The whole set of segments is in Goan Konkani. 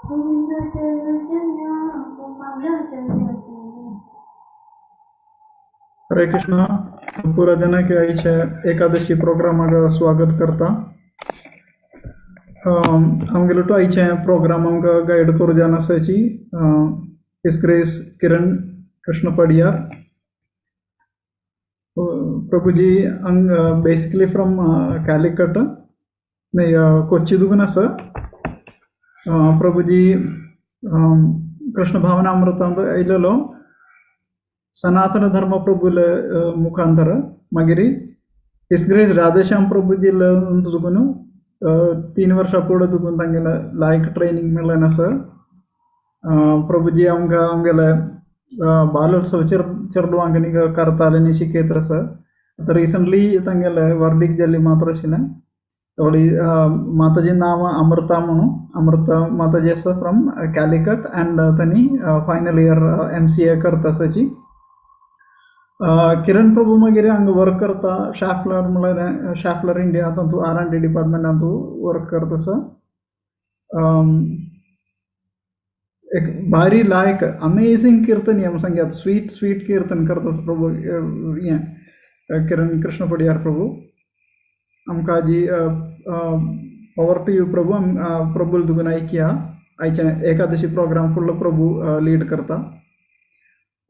गोविंद चैतन्य गोपाल चंद्र। हरे कृष्णा। पुरा जनाक आयच्या एकादशी प्रोग्रामाक स्वागत करता। आमगेलो टू आयच्या प्रोग्राम आमकां गायड करूं जावन आसाची his grace Kiran Krishna Padiyar Prabhuji. हांग बेसिकली फ्रॉम कॅलिकट न्हय कोच्ची दुगून आसा। प्रभुजी कृष्ण भावनामृतांत आयलेलो सनातन धर्म प्रभुले मुखांतर, मागीर his grace Radheshyam प्रभुजी दुगून 3 वर्षां फुडें दुगून तांगेले लायक ट्रेनिंग मेळ्ळें आसा। प्रभुजी आमकां आमगेले बालोत्सव चेडवांक न्ही करताले न्ही शिकयत आसा। आतां रिसंटली तांगेले वर्डीक जाल्ली मात्र आशिल्लें। थोडी माताजी नांव अमृता म्हणून, अमृता माताजी आसा फ्रॉम कॅलिकट अँड तांणी फायनल इयर MCA करता आसाची। किरण प्रभू मागीर हांगा वर्क करता शॅफलर म्हळ्यार शॅफलर इंडिया तातूंत R&D डिपार्टमेंटांत वर्क करता आसा। एक भारी लायक अमेझींग कीर्तन आमी सांगयात, स्वीट स्वीट कीर्तन करता आसा प्रभू हें किरण कृष्ण पडियार प्रभू। आमकां जी power to you Prabhu, Prabhu दुगून आयकया आयच्या एकादशी प्रोग्राम फुडलो प्रभू लीड करता।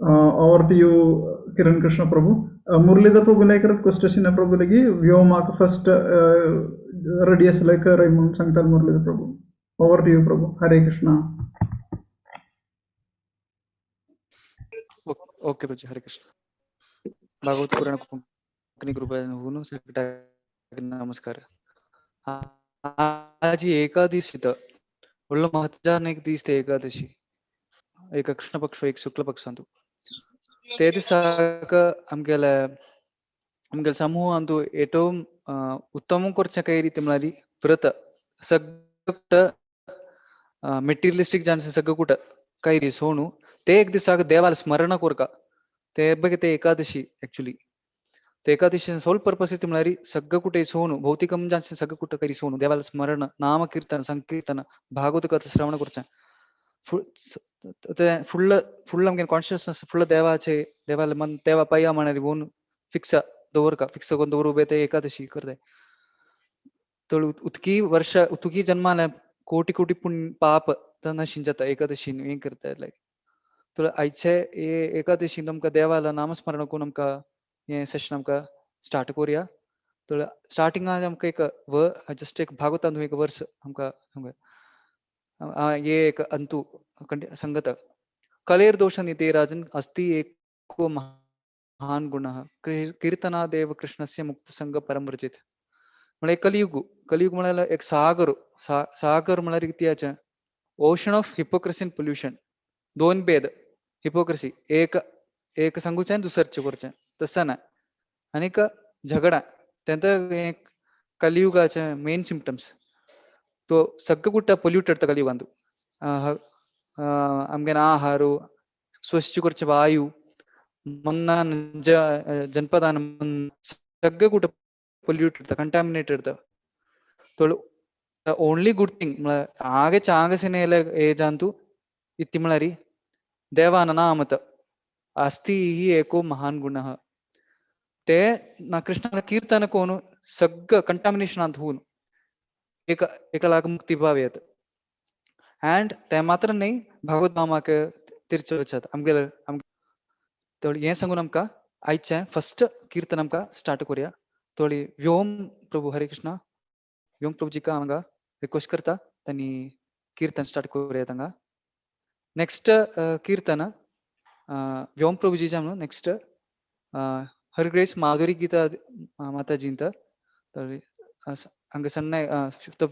Over to you Kiran Krishna Prabhu. Muralidhar Prabhu like request आशिल्लें प्रभू लगी व्योमाक फर्स्ट रेडी आसले कर म्हणून सांगता Muralidhar Prabhu. Over to you Prabhu. Hare Krishna. Okay Prabhuji, Hare Krishna. Bhagwat Purana Konkani कृपा होऊन सगळ्यांना नमस्कार। आज एकादशी व्हडलो महत्वान एक दीस ते एकादशी, एक कृष्ण पक्ष एक शुक्ल पक्ष अंतु ते दिसाक आमगेले आमगेले समूह अंतु एटो उत्तम करचे काही रीती म्हळ्यार व्रत सगळं मेटेरियलिस्टिक जान सगळं कुठं काही री सोणू ते एक दिसाक देवाला स्मरण कोरका ते बघ ते एकादशी ऍक्च्युली ते एकादशी सोल पर्पस इति म्हळ्यार सगळं कुठे सोणू भौतिकम जान सगळं कुठं काही सोणू देवाला स्मरण नाम कीर्तन संकीर्तन भागवत कथा श्रवण करचे ते फुडलं फुडलं आमगे कॉन्शियसनेस फुडलं देवाचे देवाला मन देवा पाया म्हणारी बोन फिक्स दवर का फिक्स करून दवर उभे ते एकादशी करते तर उतकी वर्ष उतकी जन्माला कोटी कोटी पुण्य पाप नशीन जाता एकादशी हें करता लायक तर आयचे एकादशी आमकां देवाला नामस्मरण करून आमकां हें सेशन आमकां स्टार्ट करुया। तर स्टार्टिंगाक आमकां एक व जस्ट एक भागवतांत एक वर्स आमकां ये एक अंतु संगत कलेर दोष निते राजन अस्ति एको महान गुणः कीर्तनादेव कृष्णस्य मुक्त संग परम रचित। म्हळ्यार कलियुग कलियुग म्हळ्यार एक सागर सागर म्हळ्यार कित्याचें ocean of hypocrisy and pollution. दोन भेद हिपोक्रेसी एक एक सांगूचें आनी दुसऱ्याचें करचें तशें ना आनीक झगडा तें कलियुगाचे मेन सिमटम्स तो सगळं कुठं पोल्युटेड कलियुगांतु आमगे आहार स्वच्छ करचे वायू मन्नान जनपदान सगळं कुठं पोल्युटेड कंटामिनेटेड तो ओन्ली गुड थिंग म्हळ्यार आगे चांगसिनेल एजांतु इति म्हळ्यार देवान नामत अस्ति ही एको महान गुणः ते ना कृष्णನ कीರ್ತನ ಕೋನು ಸಗ್ಗ ಕಂಟಾಮಿನೇಷನ್ ಅಂತ ಹೂನು एक एका मुक्ती भाव येत अँड ते मात्र न्ही भागवत मामाक तिरचे वचत आमगेले थोडी हें सांगून आमकां आयचें फर्स्ट कीर्तन आमकां स्टार्ट करुया। थोडी व्योम प्रभू हरे कृष्णा व्योम प्रभूजीका हांगा रिक्वेस्ट करता तांणी कीर्तन स्टार्ट करुया तांगा। नेक्स्ट कीर्तन व्योम प्रभूजीच्या म्हणून नेक्स्ट हर ग्रेस माधुरी गीता माताजींत हांगा सण्ण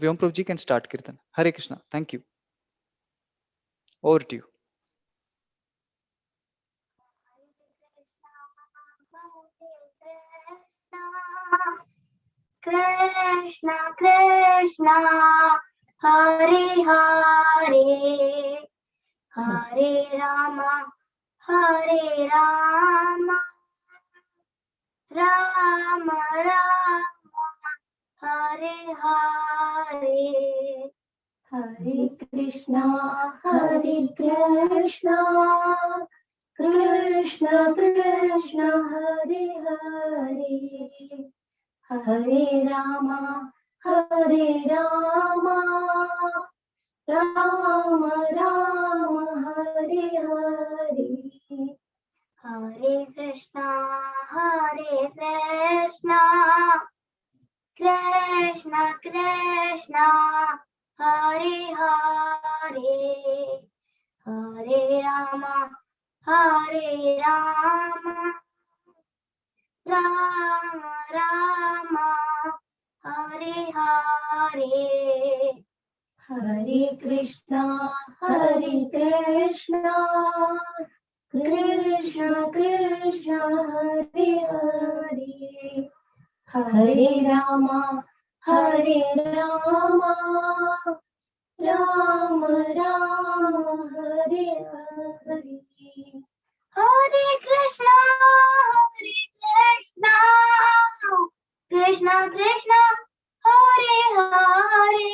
Vyom Prabhuji can start kirtan. Hare Krishna, thank you, over to you. Krishna Krishna Hare Hare Hare Rama Hare Rama Rama Rama Hare Hare. Hare Krishna Hare Krishna Krishna Krishna Hare Hare Hare Rama Hare Rama Rama Rama Hare Hare. Hare Krishna Hare Krishna Krishna Krishna Hare Hare Hare Rama Hare Rama Rama Rama Hare Hare. Hare Krishna Hare Krishna Krishna Krishna Hare Hare Hare Rama Hare Rama Rama Rama Hare Hare. Hare Krishna Hare Krishna Krishna Krishna Hare Hare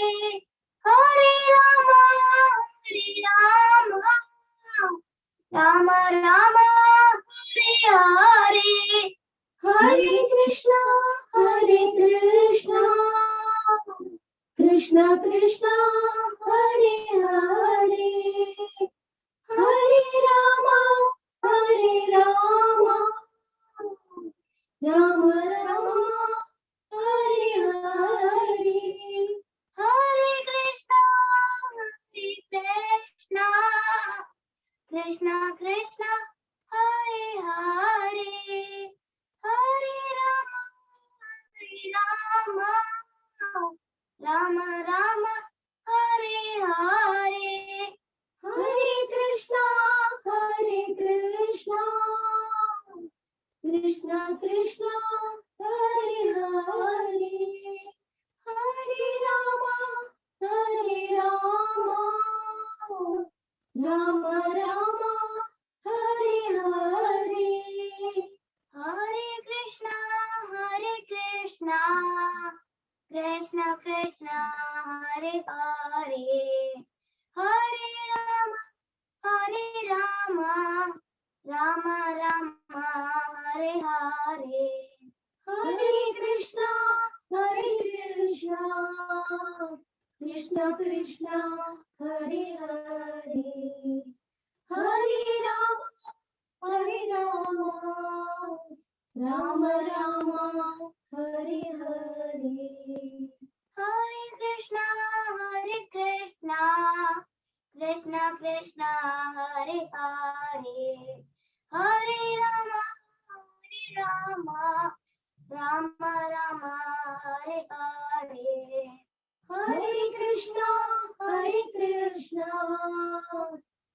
Hare Rama Hare Rama Rama Rama Hare Hare. Hare Krishna Hare Krishna Krishna Krishna Hare Hare Hare Rama Hare Rama Rama Rama Hare Hare. Hare Krishna Hare Krishna Krishna Krishna Hare Hare Hare Rama Hare Rama Rama Rama Hare Hare. Hare Krishna Hare Krishna Krishna Krishna Hare Hare Hare Rama Hare Rama Rama Rama Hare Hare. Hare Krishna Hare Krishna Krishna Krishna Hare Hare Hare Rama Hare Rama Rama Rama Hare Hare. Hare Krishna Hare Krishna Krishna Krishna Hare Hare Hare Rama Hare Rama Rama Rama Hare Hare. Hare Krishna Hare Krishna Krishna Krishna Hare Hare Hare Rama Hare Rama Rama Rama Hare Hare. Hare Krishna Hare Krishna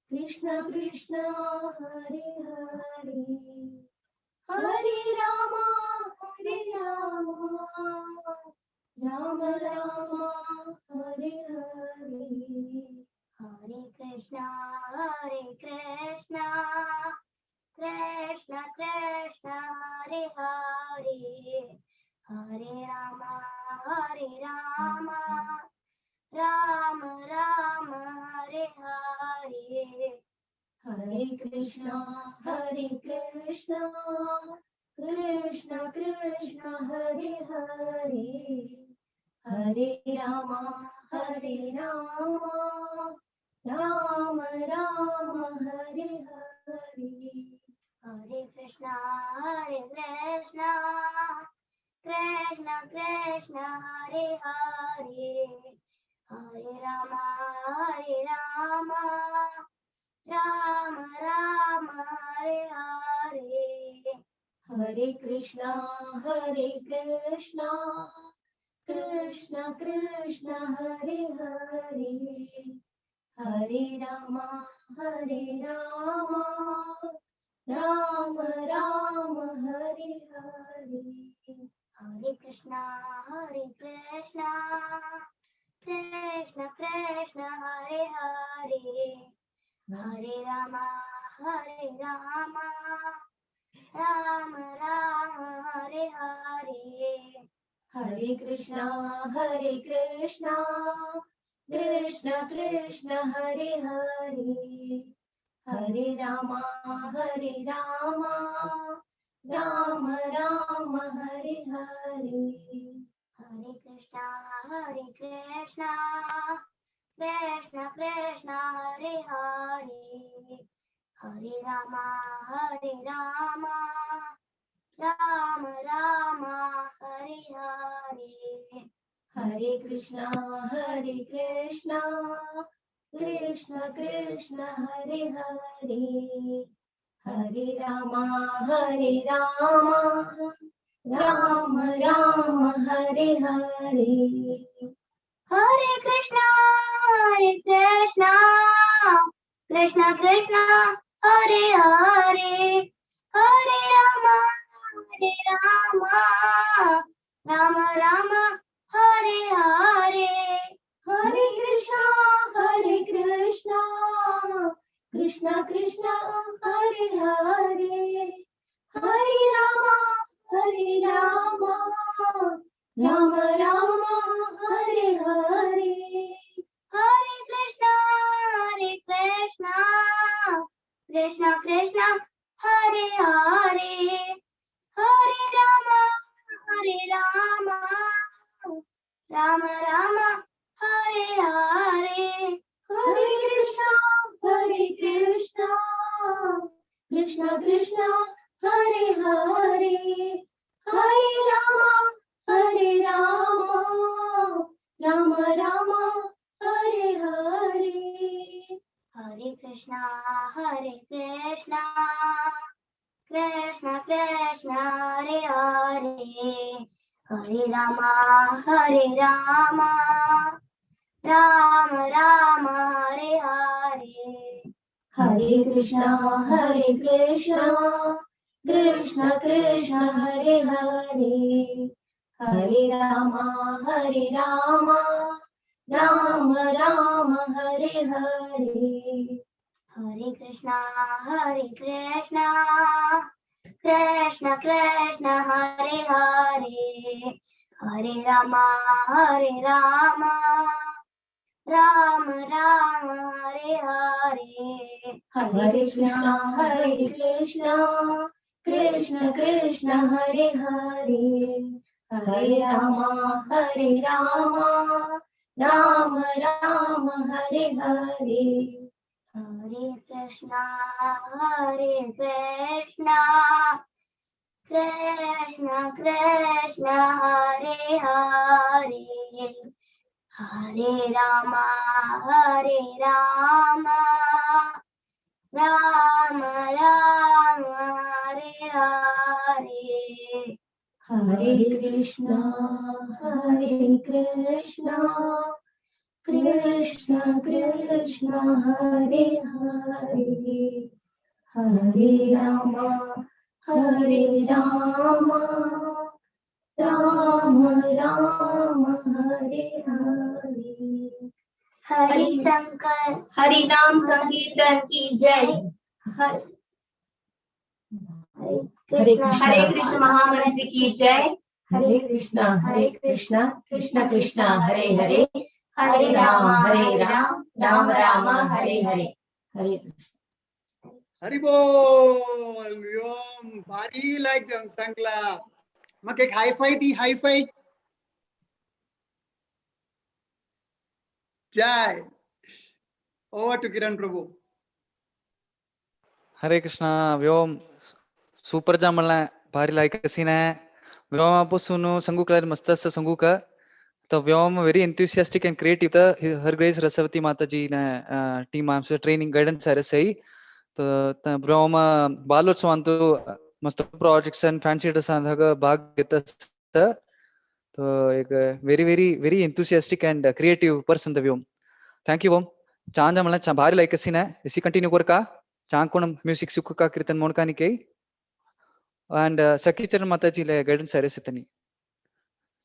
Krishna Krishna Hare Hare Hare Rama Hare Rama Rama Rama Hare Hare. Hare Krishna Hare Krishna Krishna Krishna Hare Hare Hare Rama Hare Rama Rama Rama Hare Hare. Hare Krishna Hare Krishna Krishna Krishna Hare Hare Hare Rama Hare Rama Rama Rama Hare Hare. Hare Krishna Hare Krishna Krishna Krishna Hare Hare Hare Rama Hare Rama Rama Rama Hare Hare. Hare Krishna Hare Krishna Krishna Krishna Hare Hare Hare Rama Hare Rama Rama Rama Hare Hare. Hare Krishna Hare Krishna Krishna Krishna Hare Hare Hare Rama Hare Rama Rama Rama Hare Hare. Hare Krishna Hare Krishna Krishna Krishna Hare Hare, हरे रामा हरे रामा राम राम हरे हरे। हरे कृष्णा हरे कृष्णा कृष्ण कृष्ण हरे हरे, हरे रामा हरे रामा राम राम हरे हरे। हरे कृष्णा हरे कृष्णा कृष्ण कृष्ण हरे हरे, हरे रामा हरे रामा राम राम हरे हरे। हरे कृष्णा कृष्ण कृष्ण हरे हरे, हरे रामा राम राम हरे हरे। हरे कृष्णा कृष्ण कृष्ण हरे हरे, हरे रामा राम राम हरे हरे। हरे कृष्णा कृष्ण कृष्ण हरे हरे, हरे रामा राम राम हरे हरे। हरे कृष्णा कृष्ण कृष्ण हरे हरे, हरे रामा राम राम हरे हरे। हरे कृष्णा कृष्ण कृष्ण हरे हरे, हरे रामा राम राम हरे हरे। हरे कृष्णा कृष्ण कृष्ण हरे हरे, हरे रामा राम राम हरे हरे। हरे कृष्णा कृष्ण कृष्ण हरे हरे, हरे रामा राम राम हरे हरे। हरे कृष्णा कृष्ण कृष्ण हरे हरे, हरे रामा राम राम हरे हरे। हरे कृष्णा कृष्ण कृष्ण हरे हरे, हरे रामा राम राम हरे हरे। हरे कृष्णा कृष्ण कृष्ण हरे हरे, हरे रामा राम राम हरे हरे। हरि शंकर हरि नाम संकीर्तन की जय। हरे हरे कृष्ण महामंत्र की जय। हरे कृष्णा कृष्ण कृष्ण हरे हरे, हरे राम राम राम हरे हरे। हरे कृष्ण हरि बोल। व्योम भारी लायक जावन सांगला मग एक हायफाय दी, हायफाय जय. Over to Kiran Prabhu. Hare Krishna. Vyom super जामला भारी लायक सीन है व्योम आपो संगुक मस्त संगुक तो Vyom very enthusiastic and creative था। हर ग्रेस रसवती माता जी ने टीम आमसे ट्रेनिंग गाइडेंस है सही तो व्योम बालोत्सव अंतु मस्त प्रोजेक्ट्स एंड फैंसी ड्रेस अंದಾಗ भाग घेत तो एक very very very enthusiastic and creative person the Vyom. Thank you Om. चांद मला भारी लायक सीन है इसी कंटिन्यू कर चांग कोण म्यूजिक सुख का कीर्तन मोणकानी के एंड सखी चरण माता जी ले गाइडेंस है सितनी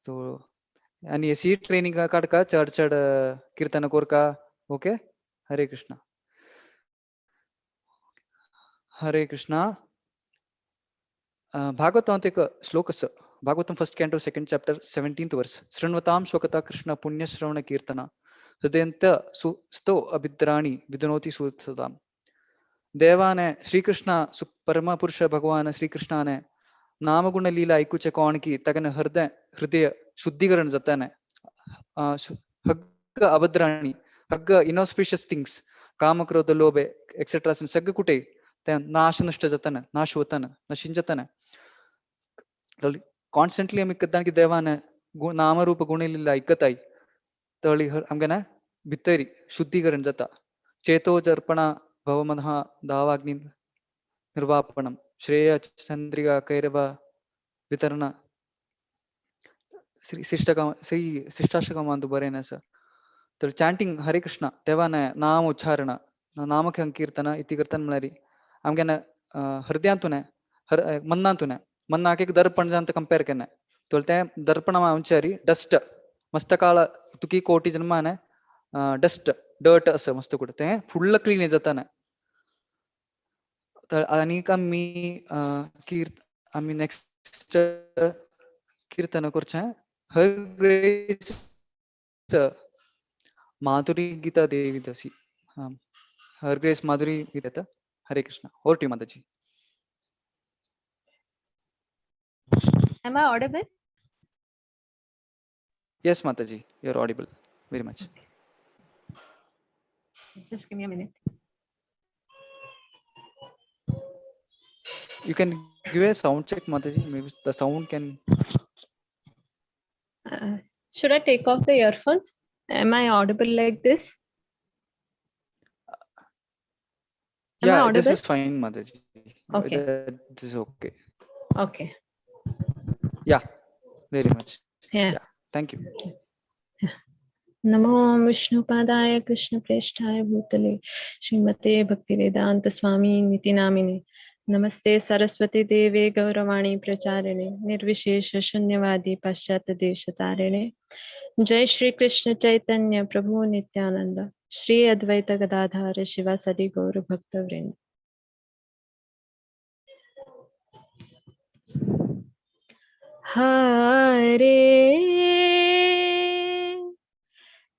सो आणि एसी ट्रेनिंग काडका चढ चढ कीर्तन कोरका. ओके हरे कृष्णा हरे कृष्णा. भागवत एक श्लोक Bhagavatam first canto second chapter 17th verse. शृण्वतां शोकता Krishna पुण्य श्रवण कीर्तन हृदयंत सुस्तो अभिद्राणि विदुनोति सुसदाम. देवाने श्रीकृष्ण परमपुरुष भगवान श्रीकृष्णाने नामगुण लीला ऐकूचे कोण की तगन हृदय हृदय शुद्धीकरण जाताने. हग्ग अभद्राणी हग्ग इनऑस्पिशियस थिंग्स काम क्रोध लोभ एक्सेट्रा सगळे कुठे ते नाश नष्ट जाताना नाश होताना नशीन जाताना. कॉन्स्टंटली आमी कद्दान की देवाने नामरूप गुण लीला ऐकताय तळी आमगे ना भितरी शुद्धीकरण जाता. चेतो जर्पणा भवमनः दावाग्नि निर्वापणम श्रेय चंद्रिका कैरव वितरण श्री श्री शिष्टाष्टकमांतु बरें आसा. तर चॅन्टिंग हरे कृष्ण देवाने नाम उच्चारण नाम संकीर्तन इति करतना म्हळ्यार आमगे ना हृदयांतून मनांतून मनाक एक दर्पण जांत कंपेर केन्ना तर तें दर्पण आमच्यारी डस्ट मस्त काळ तुकी कोटी जन्माने डस्ट डर्ट असं मस्त कुठं तें फुडलं क्लीन जाताना. तर आनीक आमी आमी नेक्स्ट कीर्तन करचें हर ग्रेस माधुरी गीता देवी दासी. Her grace Madhuri Gita. Hare Krishna. Over to you, Mataji. Am I audible? Yes, Mataji, you're audible very much. Okay. Just give me a minute. You can give a sound check, Mataji. Maybe the sound can. Should I take off the earphones? Am I audible like this? Am I Yeah, audible? This is fine, Mataji. Okay. This is okay. Okay. Yeah, very much. Yeah. Yeah. Thank you. Namo Vishnupadaya Krishna Presthaya Bhutale Srimate Bhaktivedanta Swami Niti Namine. Namaste Saraswati Deve Gauravani Pracharine Nirvishesha Shunyavadi Paschatya Deshatarine. Jai Shri Krishna Chaitanya Prabhu Nityananda Shri Advaita Gadadhara Shivasadi Gaura Bhakta Vrinda. Hare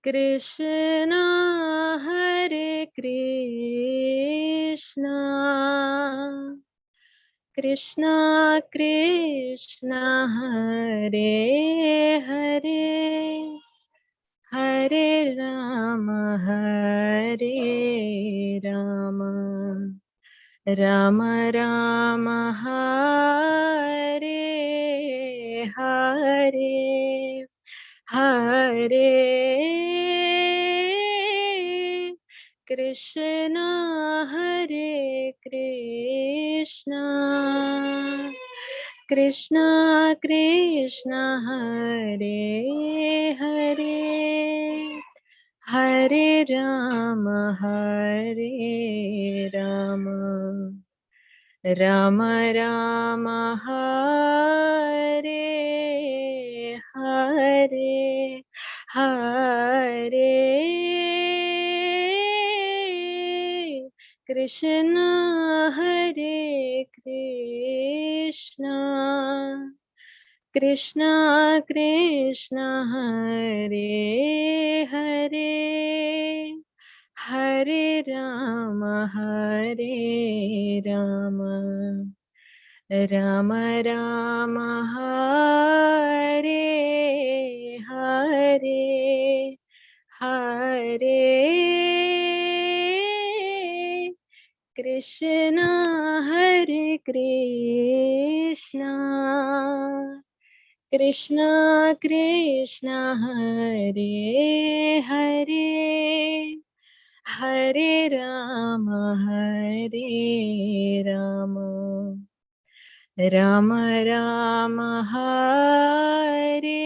Krishna Hare Krishna Krishna Krishna Hare Hare Hare Rama Hare Rama Rama Rama Hare Hare Hare Krishna Hare Krishna Krishna Krishna Hare Hare Hare Rama Hare Rama Rama Rama Hare Hare Hare Krishna Hare Krishna Krishna Krishna Hare Hare Hare Rama Hare Rama Rama Rama Hare Hare Hare Krishna Hare Krishna Krishna Krishna Hare Hare Hare Rama Hare Rama Rama Rama Hare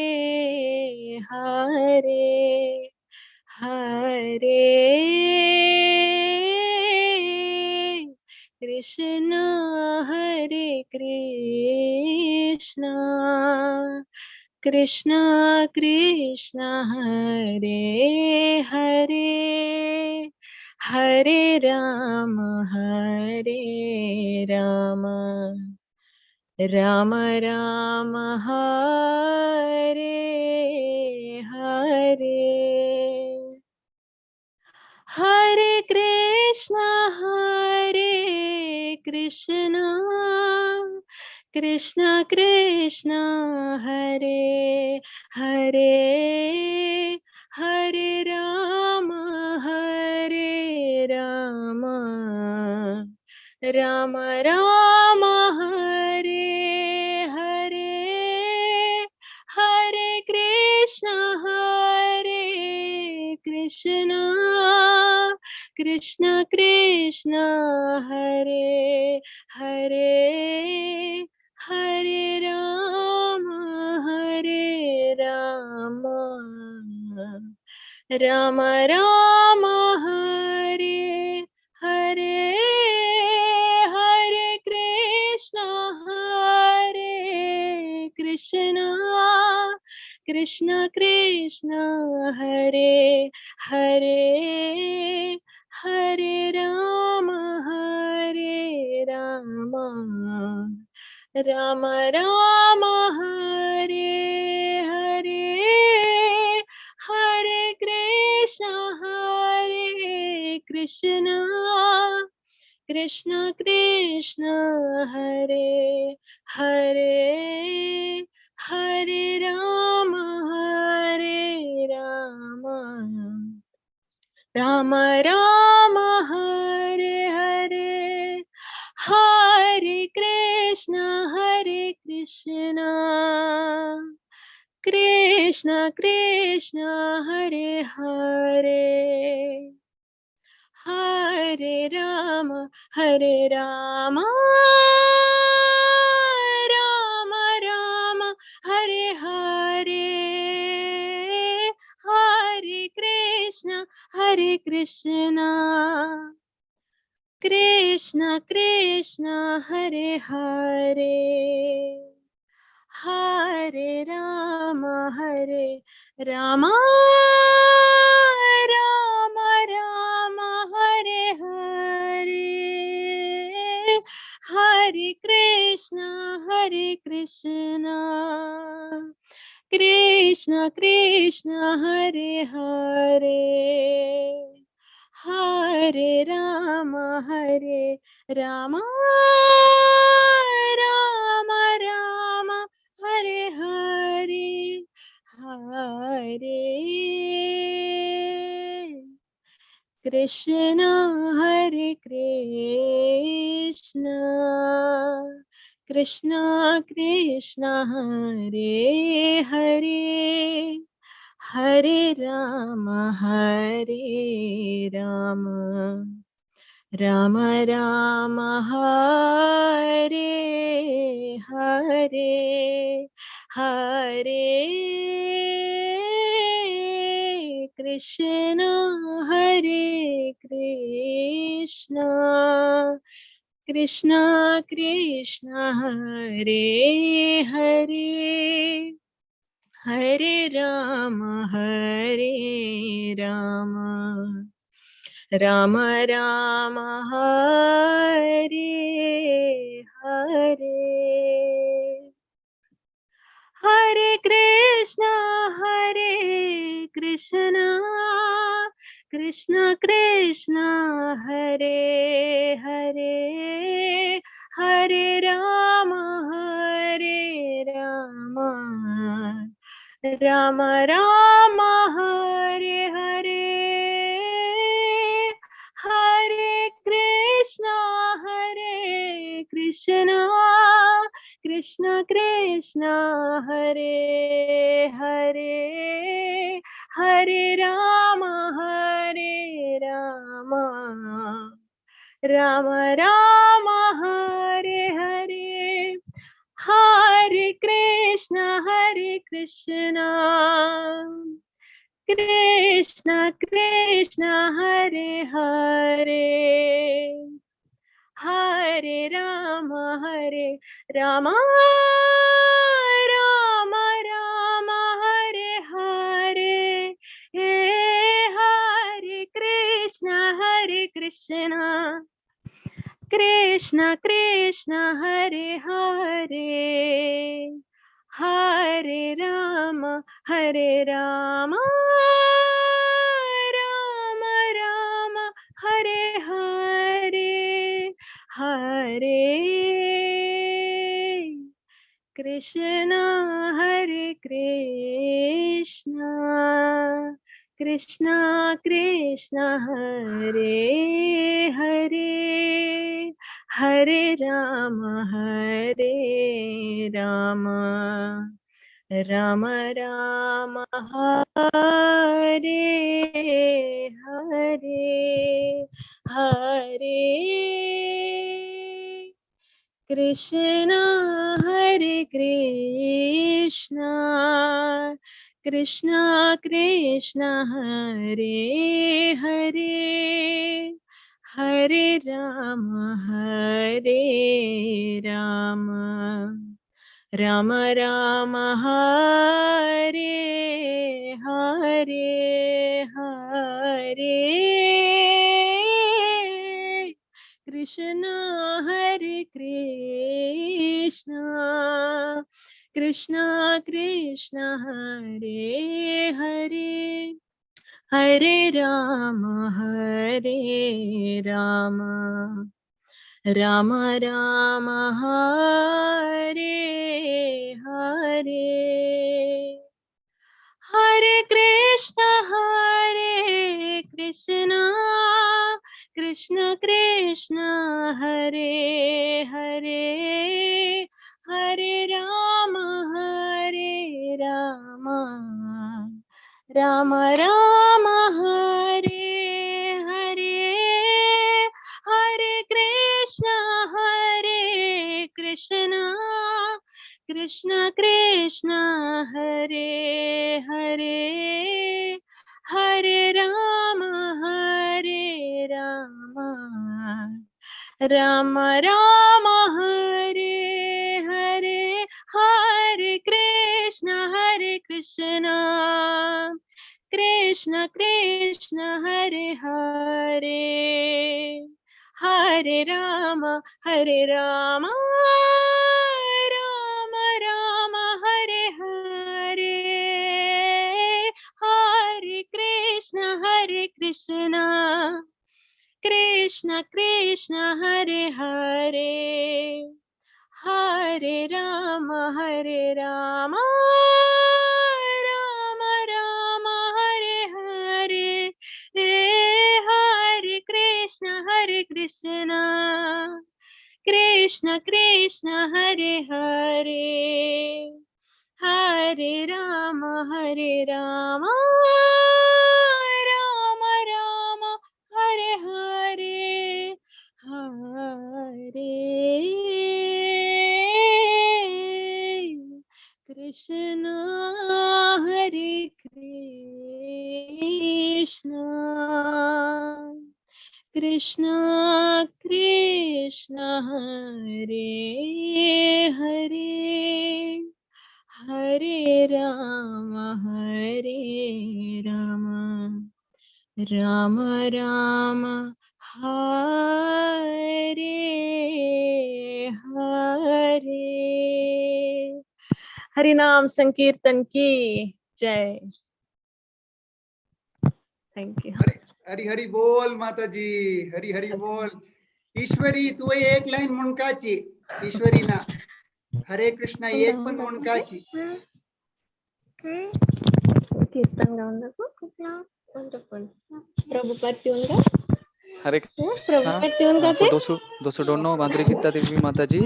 Hare Hare Krishna Hare Krishna Krishna Krishna Hare Hare Hare Rama Hare Rama Rama Rama Hare Hare. Hare Krishna Hare Krishna Krishna Krishna Hare Hare Hare Rama Hare Rama Rama Rama Hare Hare Hare Krishna Hare Krishna Krishna Krishna Hare Hare Hare Rama Hare Rama Rama Rama Hare Hare Hare Krishna Hare Krishna Krishna Krishna Hare Hare Hare Rama Hare Rama Rama Rama Hare Hare Hare Krishna Hare Krishna Krishna Krishna Hare Hare Hare Rama Hare Rama Rama Rama Hare Hare Hare Krishna Hare Krishna Krishna Krishna Hare Hare Hare Rama Hare Rama Rama Rama Hare Hare Hare Krishna Hare Krishna Krishna Krishna Hare Hare Hare Rama Hare Rama Rama Rama Hare Hare Hare Krishna Hare Krishna Krishna Krishna Hare Hare Hare Rama Hare Rama Rama Rama Hare Hare Hare Krishna Hare Krishna Krishna Krishna Hare Hare Hare Rama Hare Rama Rama Rama Hare Hare Hare Krishna Hare Krishna Krishna Krishna Hare Hare Hare Rama Hare Rama Rama Rama Hare Hare Hare Krishna Hare Krishna Krishna Krishna Hare Hare Hare Rama Hare Rama Rama Rama Hare Hare Hare Krishna Hare Krishna Krishna Krishna Hare Hare Hare Rama Hare Rama Rama Rama Hare Hare Hare Krishna Hare Krishna Krishna Krishna Hare Hare Hare Rama Hare Rama Rama Rama Hare Hare Hare Krishna Hare Krishna Krishna Krishna Hare Hare Hare Rama Hare Rama Rama Rama Krishna Hare Krishna, Krishna Krishna Hare Hare, Hare Ram Hare Ram, Ram Ram Hare Hare Hare Krishna Hare Krishna, Krishna Krishna Hare Hare, Hare Ram Hare Ram, Ram Ram Hare Hare Hare Krishna Hare Krishna, Krishna Krishna Hare Hare, Hare Ram Hare Ram, Ram Ram Hare Hare. Hare Krishna Krishna Krishna Hare Hare, Hare Ram Ram Ram Hare Hare, Hare Krishna Krishna Krishna Hare Hare, Hare Ram Ram Ram Hare Hare, Hare Krishna Krishna Krishna Hare Hare, Hare Ram Ram Ram Hare Hare, Hare Krishna Krishna Krishna Hare Hare, Hare Ram Ram Ram Hare Hare, Hare Krishna Krishna Krishna Hare Hare, Hare Ram Ram Ram Hare Hare Hare Krishna Hare Krishna, Krishna Krishna Hare Hare, Hare Ram Ram Ram Hare Hare. Hari नाम संकीर्तन की जय। Thank you. Hari Hari बोल माता जी, हरि हरि बोल। ईश्वरी तू एक लाइन मुंडकाची, ईश्वरी ना हरे कृष्णा एक पण मुंडकाची। कीर्तन गाऊन दाखव। प्रभुपाद ट्यून गा। हरे कृष्णा। प्रभुपाद ट्यून गाते। For those who don't know, Madhuri Gita Devi Mataji,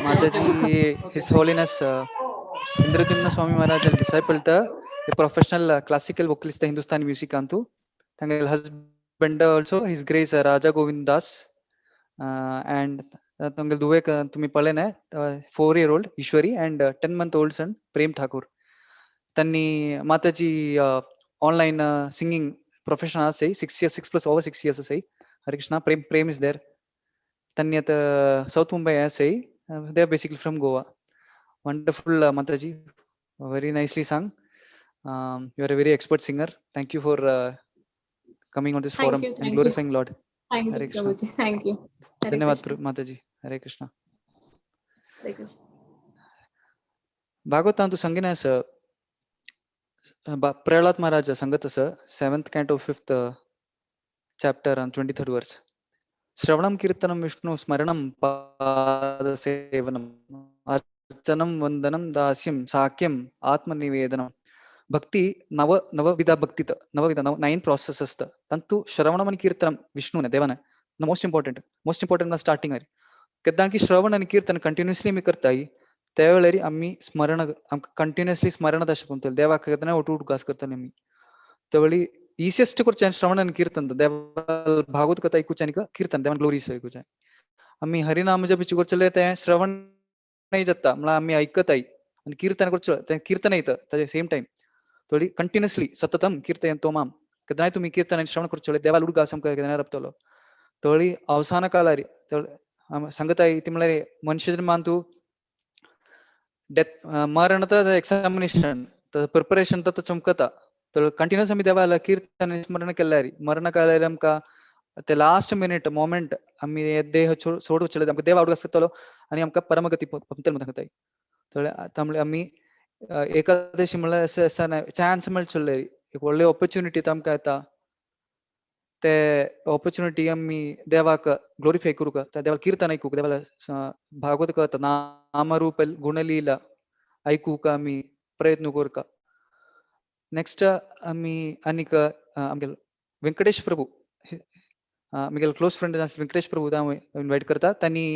Mataji, His Holiness Indradyumna Swami Maharaj disciple the professional classical vocalist Hindustani music antu. Thangal husband also His Grace Raja Govind Das, and Thangal duve tumi palene 4-year-old Ishwari and 10-month-old son Prem Thakur. Tanni Mataji online singing professional say 6 years, 6 plus over 6 years say Hare Krishna. Prem is there. Tanni at South Mumbai say they are basically from Goa. Wonderful Mataji, very nicely sung. You are a very expert singer. Thank you for coming on this Thank forum you, and thank you. glorifying Lord. Thank Hare you, Krishna. Prabhuji. Thank you. Hare धन्यवाद Krishna. Mataji. Hare Krishna. Hare Krishna. भागवतांतु संगिनास Prahlad Maharaj संगतस 7th canto 5th chapter and 23rd verse. श्रवणम कीर्तनम विष्णु स्मरणम पाद सेवनम अर्चनम वंदनम दास्यम साक्यम आत्मनिवेदनम. भक्ती नवविध भक्तीत नवविध 9 प्रोसेस असता. तांतू श्रवणम आनी कीर्तनम विष्णून देवान मोस्ट इम्पॉर्टंट. मोस्ट इम्पॉर्टंट म्हळ्यार स्टार्टिंग केन्ना की श्रवण आनी कीर्तन कंटिन्युअसली आमी करताय त्या वेळार आमी स्मरण आमकां कंटिन्युअसली स्मरण अशें पडटलें देवाक केन्ना उठगास करतले आमी. त्या वेळी इसिएस्ट करचें श्रवण आनी कीर्तन. देवा भागवत कथा आयकुचें आनी कीर्तन देवान ग्लोरीस आयकुचें. आमी हरिनाम जपची करचें तें श्रवण जाता म्हळ्यार आमी आयकताय आनी कीर्तन करचें तें कीर्तन येता ताजे सेम टायम. थोडी कंटिन्युअसली सततम कीर्तयंतो माम केन्नाय तुमी कीर्तन आनी श्रवण करचें देवा उडगास आमकां केन्नाय राबतलो. थोडी अवसान काळार सांगताय ती म्हळ्यार मनुष्य जन्मान तूं डेथ मरण एक्सामिनेशन प्रिपरेशन तर चमकता. तर कंटिन्युअस आमी देवाला कीर्तन स्मरण केल्यार मरण काळार आमकां ते लास्ट मिनिट मोमेंट आमी देह सोडूं आमकां देव आवड आसतलो आनी आमकां परमगती पमतलो म्हण सांगताय. त्यामुळे आमी एकादशी म्हळ्यार अशें चान्स मेळचोले एक व्हडली ऑपॉर्च्युनिटी आमकां येता. ते ऑपॉर्च्युनिटी आमी देवाक ग्लोरिफाय करूंक देवाक कीर्तन आयकूंक देवाला भागवत कथा नामरूप गुणलीला आयकूंक आमी प्रयत्न करूंक. नेक्स्ट आमी आनीक आमगेलो वेंकटेश प्रभू आमगेलो close friend Venkatesh Prabhu invite करता. तांणी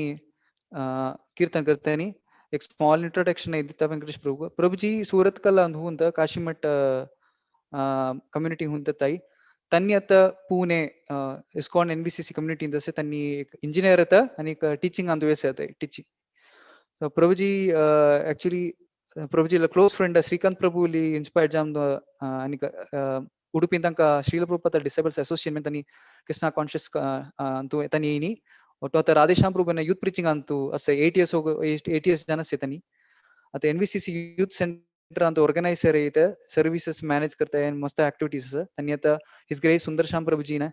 कीर्तन करता आनी एक स्मॉल इंट्रोडक्शन दिता वेंकटेश प्रभू. प्रभुजी सुरत कला हुंत काशीमठ कम्युनिटी हुंत ताई. त्यांनी आता पुणे इस्कॉन NVCC community असे त्यांनी एक इंजिनियर येता आणि एक टीचिंग अंतु येता teaching. So Prabhuji actually Prabhuji close friend Srikanth Prabhuli inspired जाम आणि उडुपी तांकां श्रील प्रभुपाद डिसेबल्स असोसिएशन त्यांनी कृष्णा कॉन्शियस अंतु त्यांनी येयनी. ಒಟ್ಟು ಆತ ರಾಧೇಶ್ಯಾಮ್ ಪ್ರಭುನ ಯೂತ್ ಪ್ರೀಚಿಂಗ್ ಅಂತೂ ಅಸೆ 8 years 8 years ಜನಸೆ त्यांनी आता NVCC youth centre ಅಂತ ऑर्गनायझर इथे सर्व्हिसेस मॅनेज करताय मस्त ऍक्टिव्हिटीज असं. त्यांनी आता his grace Sundarshyam प्रभुजी ना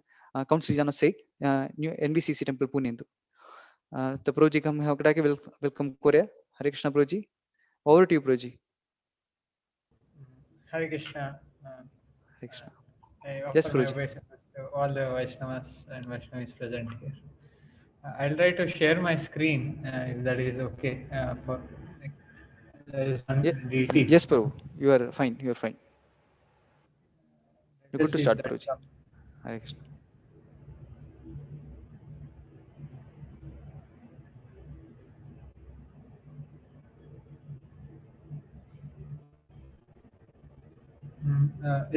काउंसिल जन से न्यू NVCC temple Pune तो प्रभुजी हम K welcome Korea. Hare Krishna Prabhuji, over to you Prabhuji. Hare Krishna. Hare Krishna. Yes Prabhuji. All the Vaishnavas and Vaishnavis present here. I'll try to share my screen if that is okay for there is one DT. Yes Prabhu, you are fine, you are fine. You're good to start Prabhuji. Hare Krishna.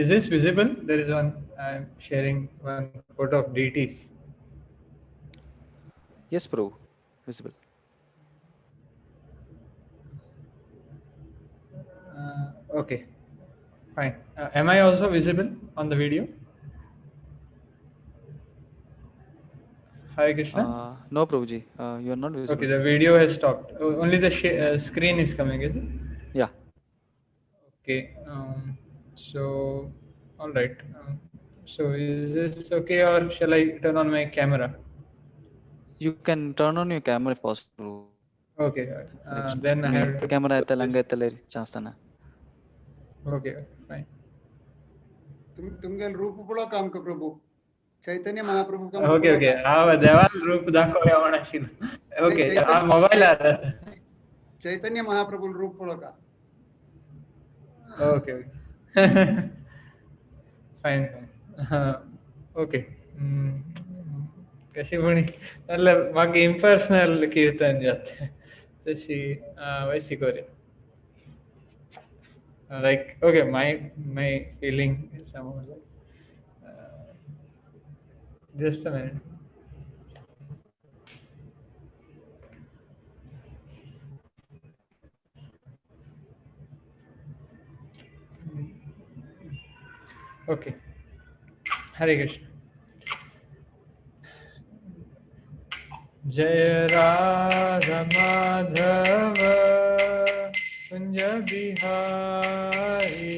Is this visible? There is one, I'm sharing one photo of deities. Yes, Prabhu, visible. Okay, fine. Am I also visible on the video? Hare Krishna. No, Prabhuji, you are not visible. Okay, the video has stopped. Only the screen is coming, is it? Yeah. Okay. So, all right. So, is this okay, or shall I turn on my camera? You can turn on your camera if possible. Okay. Then I have to camera etala anga chance. Okay, fine. तुमगेल रूप पळोवंक आमकां प्रभु चैतन्य महाप्रभु. Okay okay, हांव देवान रूप दाखोवया म्हण आशिल्लो. ओके, हांव मोबायल चैतन्य महाप्रभु रूप पळोवंक. Okay okay, fine fine. Okay, कशी म्हणी नाल्यार म्हाका इम्पर्सनल कीर्तन जाता तशी वैशी करूया. Like okay, my feeling is somehow like just a minute. Okay, Hare Krishna. Jaya Radha Madhava Kunja Bihari,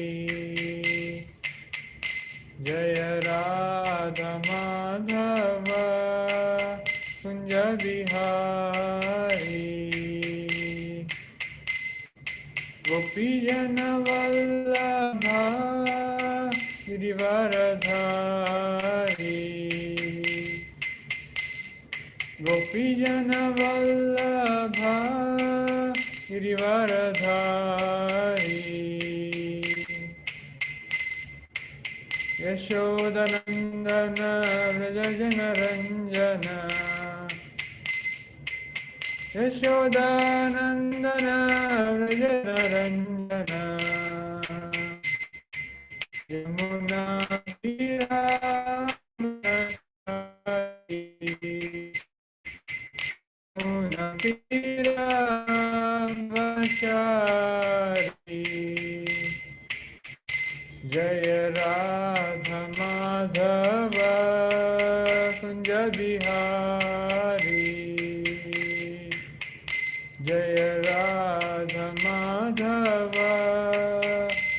Jaya Radha Madhava Kunja Bihari, Gopi Jana Vallabha Girivaradhari, Gopi Jana Vallabha Girivardhari. यशोदनन्दन व्रजजनरञ्जन Yashodanandan व्रजनरञ्जन Yamuna तीरावनचारी। जय राधा माधव कुंज बिहारी। जय राधा माधव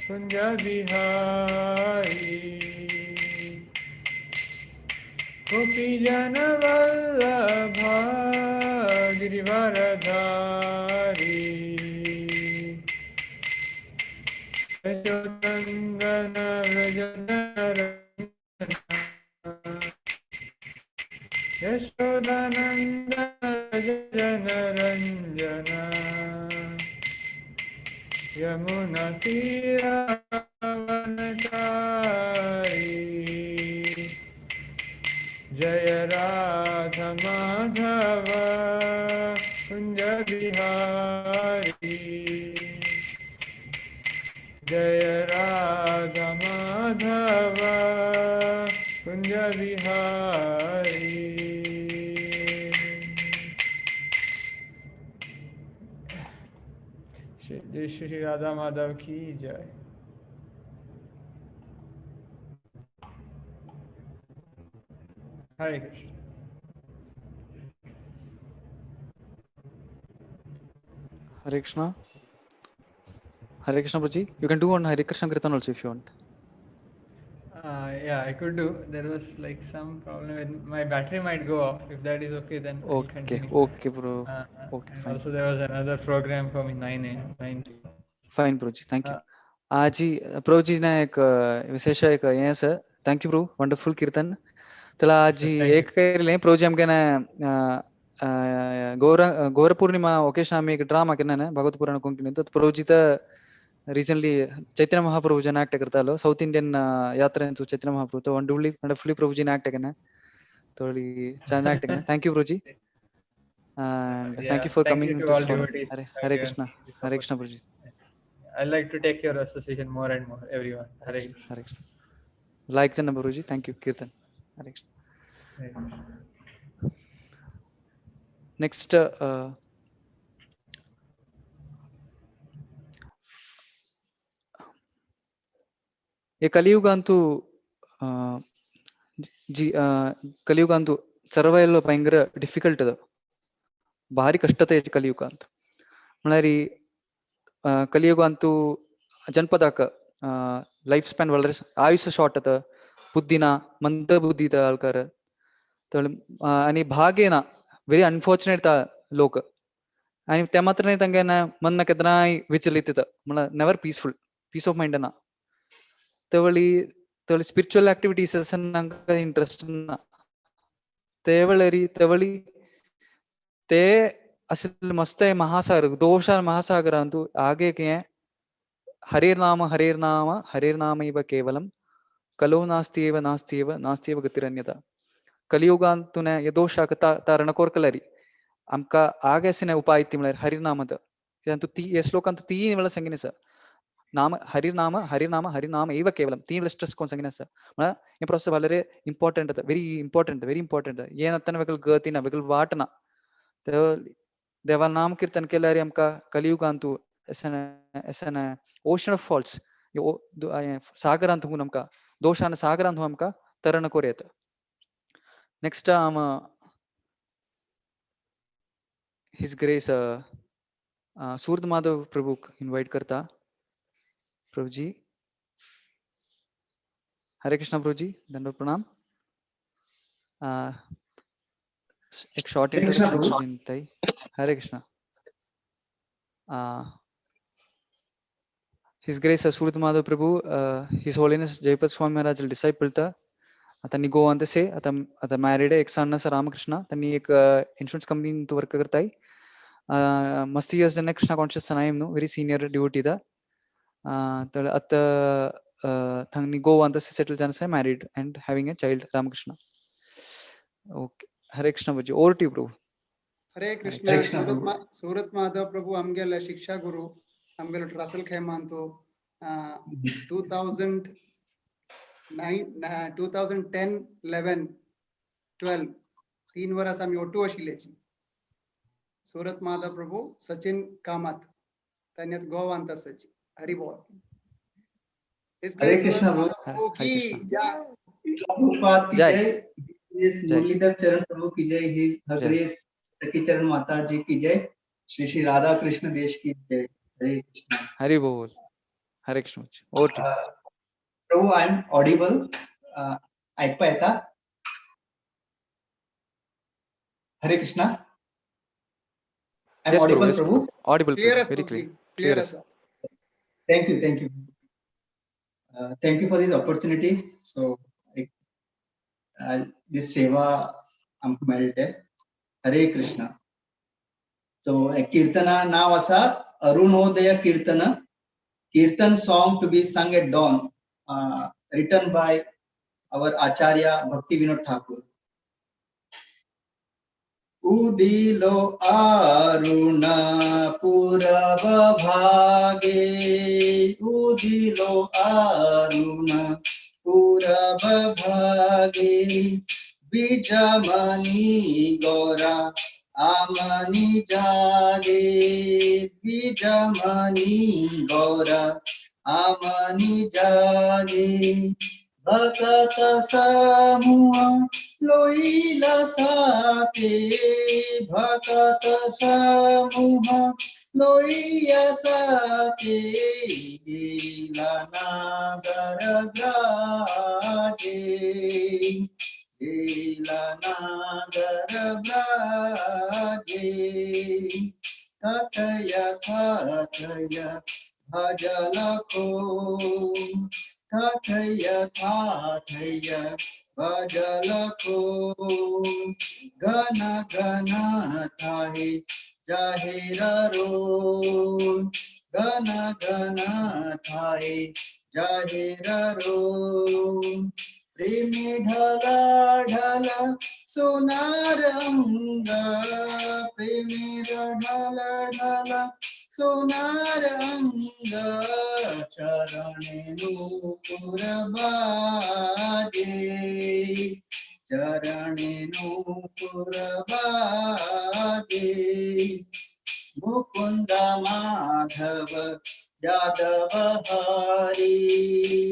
कुंज बिहारी। गोपी जन वल्लभ गिरिवरधारी। यशोदनन्दन व्रजनरञ्जन यशोदानन्दन व्रजनरञ्जन यमुना तीरावनचारी। जय राधा माधव कुंज बिहारी। जय राधा माधव कुंज बिहारी। जय श्री राधा माधव की जय। Hare Krishna. Hare Krishna. Hare Krishna Prabhuji. You can do on Hare Krishna Kirtan also if you want. Yeah, I could do. There was like some problem with my battery might go off. If that is okay, then I'll Okay, continue. okay, bro. Okay, And fine. also there was another program for me 9 a.m. 9. Fine, Prabhuji. Thank you. आजी प्रभुजी ने एक विशेष एक हे आसा. Thank you, bro. Wonderful kirtan. त्याला आजी Thank you. एक केले प्रभुजी आमकां गौर गौर पूर्णिमा ओकेशन आमी एक ड्रामा केन्ना न्हय भागवत पुराण कोंकणी तर प्रभुजी तर रिसेंटली चैतन्य महाप्रभुजन एक्ट करतालो साऊथ इंडियन यात्रेंतु चैतन्य महाप्रभु तो वंडरफुली वंडरफुली प्रभुजीन एक्ट केना थोडी छान एक्ट केना. Thank you Prabhuji and thank Yeah, you for thank coming you to to all this forum. devotees. Hare Thank Hare you. Krishna. Hare Krishna Prabhuji. I like to take your association more and more, everyone. Hare Krishna. Hare Krishna. Like the number Prabhuji. Thank you kirtan. Hare Krishna. Hare Krishna. Next हे कलियुगांतु जी कलियुगांतु सर्व ಎಲ್ಲ ಭಯಂಕರ ಡಿಫಿಕಲ್ಟ್ ಅದ, ಭಾರಿ ಕಷ್ಟತೆ ಕಲಿಯುಗ ಅಂತ. म्हळ्यार ಕಲಿಯುಗ ಅಂತೂ ಜನಪದಾಕ ಲೈಫ್ ಸ್ಪ್ಯಾನ್ വളരെ ಆಯುಷ್ಯ ಶಾರ್ಟ್ ಅದ, ಬುದ್ಧಿನ ಮಂದ ಬುದ್ಧಿ ಆಳ್ಕಾರ आणि भाग्य ना वेरी अनफॉर्च्युनेट लोक आणि त्या मात्र नाही तांगे मन केन्नाय विचलित म्हळ्यार never peaceful peace of mind ना. तेवळी तेवळी स्पिरिच्युअल ऍक्टिव्हिटीज तांकां इंट्रस्ट ना. तेवळी तेवळी ते असल मस्त महासागर दोष महासागरांतु आगे के हरेर्नाम हरेर्नाम हरेर्नामैव केवलं कलो नास्त्येव नास्त्येव नास्त्येव गतिरन्यता. कलियुगांतु हे दोशाक तारण कोरकलरी आमकां आगे उपाय ती म्हळ्यार हरिनामत. इदांतु ती हे श्लोकांतु तीन वेळा सांगितलें आसा. नाम हरिनाम हरिनाम हरिनाम एव केवलं तीन वेळा स्ट्रेस कोण सांगितलें आसा. म्हळ्यार हे प्रोसेस വളരെ इम्पॉर्टंट आसा, व्हेरी इम्पॉर्टंट व्हेरी इम्पॉर्टंट. येनातना वेगळी गती ना वेगळी वाट ना. देवा नाम कीर्तन केल्यार आमकां कलियुगांतु एसन ओशन ऑफ फॉल्स सागरांतु आमकां दोशान सागरांतु आमकां तरण कोर येता. नेक्स्ट आम his grace सूर्द माधव प्रभुक इन्वाइट करता. प्रभुजी हरे कृष्णा प्रभुजी, दंडवत प्रणाम. एक शॉर्ट इंट्रोडक्शन ताई. Hare Krishna. His grace Surd Madhav Prabhu his holiness Jayapataka Swami Maharaj disciple ता. आता गोवा से आता आता मॅरिड आहे, एक सन आसा रामकृष्णा. त्यांनी एक इन्शुरन्स कंपनीत वर्क करताय. मस्ती इयर्स जेन्ना कृष्णा कॉन्शियस आसा न्हू, व्हेरी सिनियर डिवोटी दा. आतां थांग गोवा तशें सेटल जावन आसा, married and having a child Ramakrishna. Okay, Hare Krishna Prabhuji, over to you Prabhu. Hare Krishna. Hare Krishna Surat Prabhu. Surat Madhav Prabhu आमगेले शिक्षा गुरु, आमगेलो रसल खेमांतु 2009 2010 11 12 3 वर्स आमी ओटू आशिल्ल्याची. सुरत माधव प्रभू सचिन कामत तांणी गोवांत आसाची. हरी बोल. हरे कृष्ण प्रभु. प्रभु की जय. प्रभुपाद की जय. जय. His जय. मुरलीधर चरण प्रभु की जय. His जय. ग्रेस सखी चरण माता जी की जय. श्री श्री राधा कृष्ण देश की जय. हरे कृष्ण. हरी बोल. Hare Krishna, over to. Prabhu, I am audible? आयकपा येता? Hare Krishna. I am Yes, Prabhu, audible yes, Prabhu? Audible, clear very clear. Clear Clear. आसा. Thank you, thank you. Thank you for this opportunity. So, this seva आमकां मेळटे. हरे कृष्ण. So, कीर्तना नाव आसा Arunodaya Kirtana, kirtan song to be sung at dawn, written by our Acharya Bhakti Vinod Thakur. उदिलो Arun पूरब भागे, उदिलो अरुण पूरब भागे, द्विजमनी गौरा आमनी जागे, द्विजमनी गौरा आमनी जागे, भक्त समूह लोइला साथे, भक्त समूह लोइया साथे, गेला नागर ब्राजे, गेला नागर ब्राजे, थथया थथया भजल को, थथया थथया भजल को, घन घन थाहे जाहिर रो, घन घन थाहे जाहिर रो, प्रेमी ढला ढला सोनार अंग, प्रेमी ढला ढला सोनार अंग, चरणे नूपुर बाजे, चरणे नूपुर बाजे, मुकुंद माधव यादव हरी,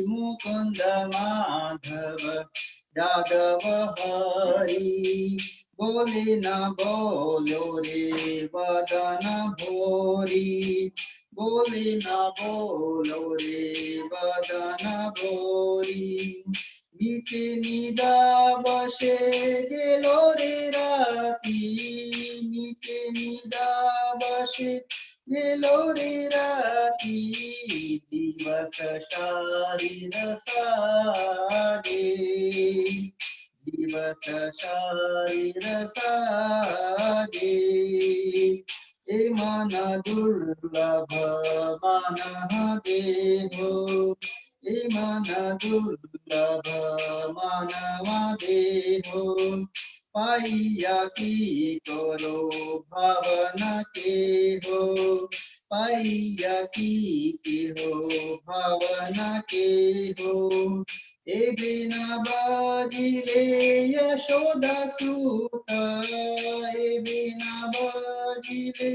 मुकुंद माधव यादव हरी, बोले न बोलो रे वदन भोरी, बोले न बोलो रे वदन भोरी, नीचे निदा बसे गेलो रे राती, नीचे निदा बसे गेलो रे राती, दिवस शारीर सागे, दिवस शारीर सागे, ए मन दुर्लभ मानह देहो, ए मन दुर्लभ मानव देहो, पाइया की करो भावना के हो, पाइया की के हो भावना के हो, ए बिना बाजिले यशोदा सूत, ए बिना बाजिले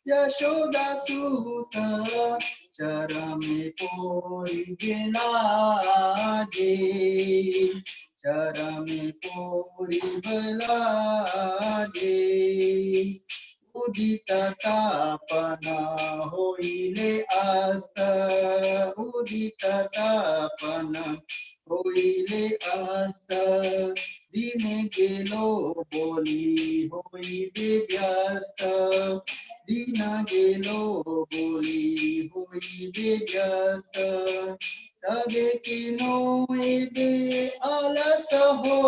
यशोदा सूत, चरमे पोरी बेलाजे, चरमे पोरी बेलाजे, उदित तापन होइले आस्त, उदित तापन होइले आस्त, दिने गेलो बोली होइले व्यस्त, दिन गेलो बोली होइले व्यस्त, तबे किनो एबे आलस हो,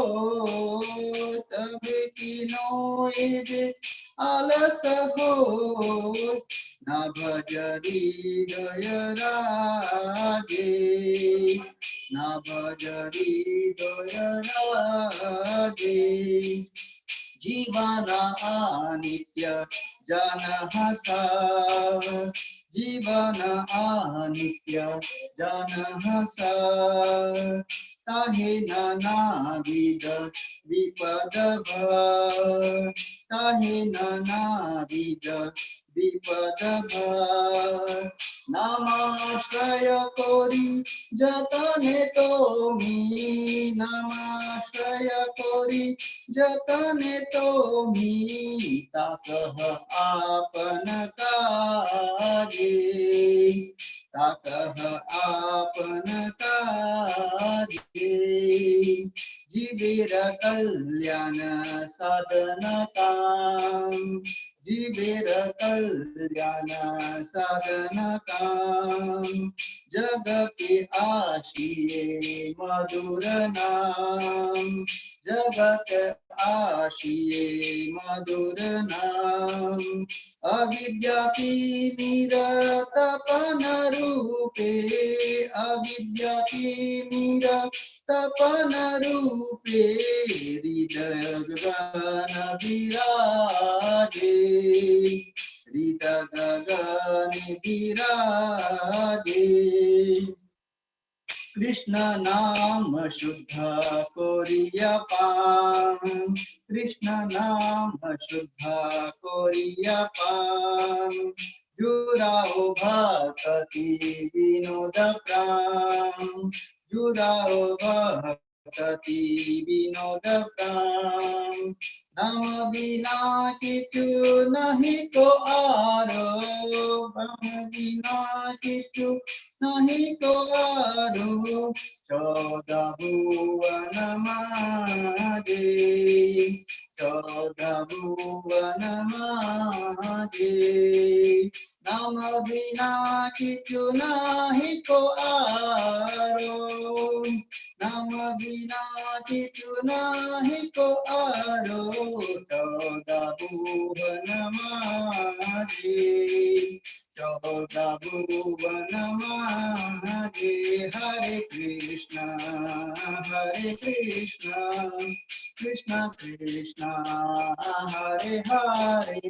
तबे किनो एबे आलस हो ना भज हृदय रागे ना भज हृदय रागे जीवन अनित्य जनहसा जीवन अनित्य जनहसा ताहे नानाविध विपद भय ताहे नानाविध विपद भय नामाश्रय कोरी जतने तोमी नामाश्रय कोरी जतने तोमी ताकह आपन काजे ताकह आपन काजे जीवेर कल्याण साधन काम जीवेर कल्याण साधन काम जगति आशिये मधुर नाम जगत आशिये मधुर नाम अविद्यातिमिर तपन रूपे अविद्यातिमिर तपन रूपे हृदय गगन विराजे हृदय गगन विराजे कृष्ण नाम शुद्ध कोरिया पान कृष्ण नाम शुद्ध कोरिया पान जुराओ भक्ति विनोद प्राण जुराओ भक्ति विनोद प्राण नाम बिना किछु नहीं को आरो नाम बिना किछु नहीं को आरो चौदह भुवन मागे चौदह भुवन मागे नाम बिना किछु नहीं को आरो नाम बिना किछु नाही को आरो चौदह भुवन मागे चौदह भुवन मागे हरे Krishna Krishna Krishna Hare Hare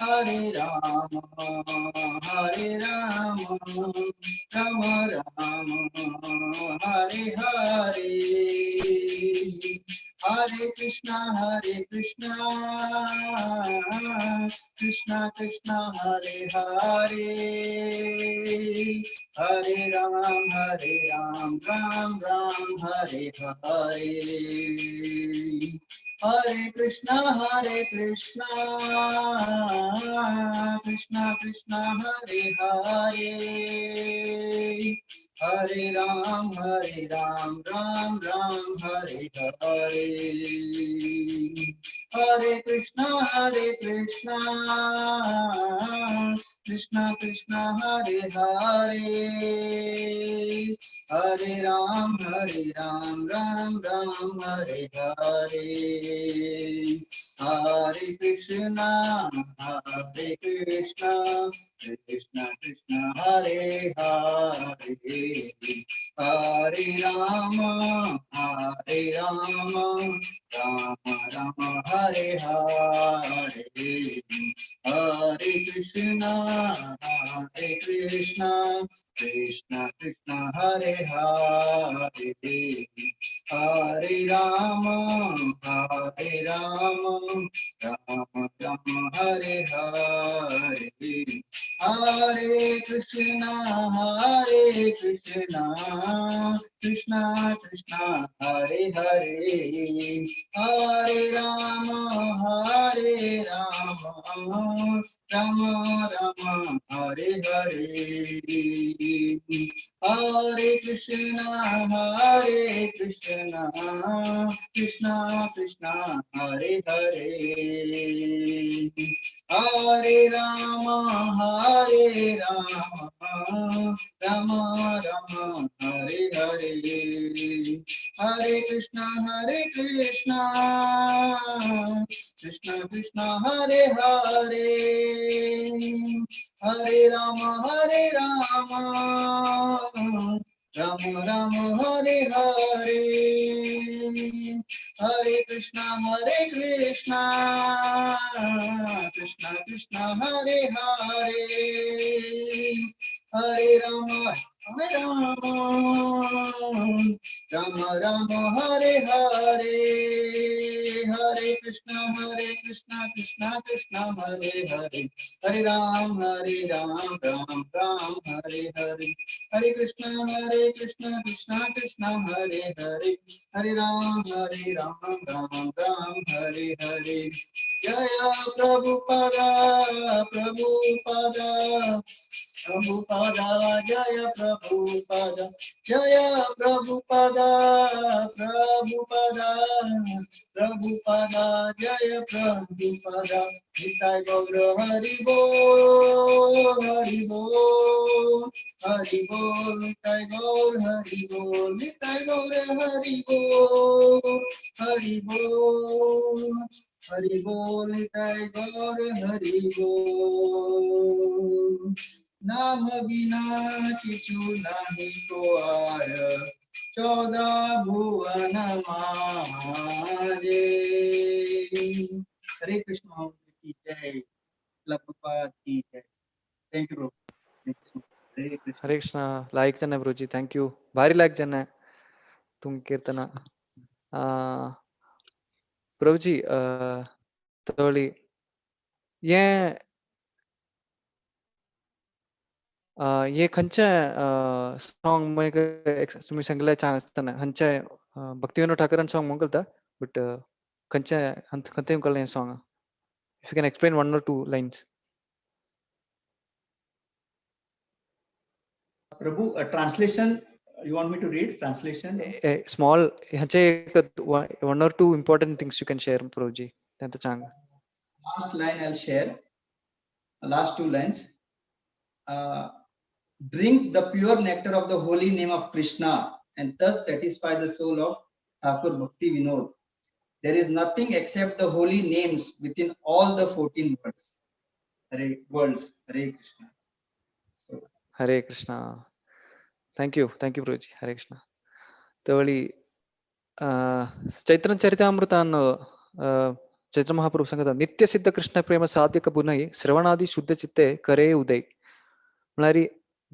Hare Ram Ram Ram Hare Hare Hare Krishna Krishna Krishna Hare Hare Hare Ram Ram Ram Hare Hare Hare Krishna Krishna Krishna Hare Hare Hare Ram Ram Ram Hare Hare Hare Krishna Krishna Krishna Hare Hare Hare Ram Ram Ram Hare Hare Hare Krishna Krishna Krishna Hare Hare Hare Ram Ram Ram Hare Hare Hare Krishna Krishna Krishna Hare Hare Hare Ram Ram Ram Hare Hare Hare Krishna Krishna Krishna Hare Hare Hare Ram Ram Ram Hare Hare Hare Krishna Krishna Krishna Hare Hare Hare Ram Ram Ram Hare Hare Hare Krishna Krishna Krishna Krishna Hare Hare, Hare Rama Hare Rama Rama Rama Hare Hare, Hare Krishna Hare Krishna Krishna Krishna Hare Hare, Hare Rama Hare Rama Rama Rama Hare Hare, Hare Krishna Hare Krishna Krishna Krishna Hare Hare, Hare Ram Hare Ram Ram Ram Hare Hare, Hare Krishna Hare Krishna Krishna Krishna Hare Hare, Hare Ram Hare Ram Ram Ram Hare Hare. Jai Prabhupada Prabhupada Prabhupada Jai Prabhupada Jai Prabhupada Prabhupada Prabhupada Jai Prabhupada. Nitai Gaur Hari बोल हरि बोल हरि बोल, निताई गौर हरि बोल, निताई गौर हरि बोल हरि बोल हरि बोल, निताई गौर हरि बोल। नाम बिना किछु नाही तो are, 14 भुवन माजे। हरे कृष्ण महामंत्र की जय, प्रभुपाद की जय। Thank you bro. Hare Krishna. Hare Krishna. Like Jan Hai ब्रोजी, thank you. भारी लायक जन है तुम कीर्तना। प्रभु जी तोली ये ये खंचे सॉन्ग तुम्ही सांगले छान असताना खंचे भक्तिविनोद ठाकूरान सॉन्ग म्हणता, बट खंचे खंते कळलें हे song, if you can explain one or two lines. Prabhu, translation you want me to read translation? Small ह्याचे एक one or two important things you can share Prabhuji, त्यांचं चांग. Last line I will share, last two lines. Drink the pure nectar of the holy name of Krishna and thus satisfy the soul of Thakur Bhakti Vinod. There is nothing except the holy names within all the 14 worlds. Hare worlds. Hare Krishna. So. Hare Krishna. Thank you. Thank you, Prabhuji. Hare Krishna. तवळी चैत्र चरितामृतान चैत्र महाप्रभु सांगता, नित्य सिद्ध कृष्ण प्रेम साध्य कबुनई श्रवणादि शुद्ध चित्ते करे उदय. म्हळ्यार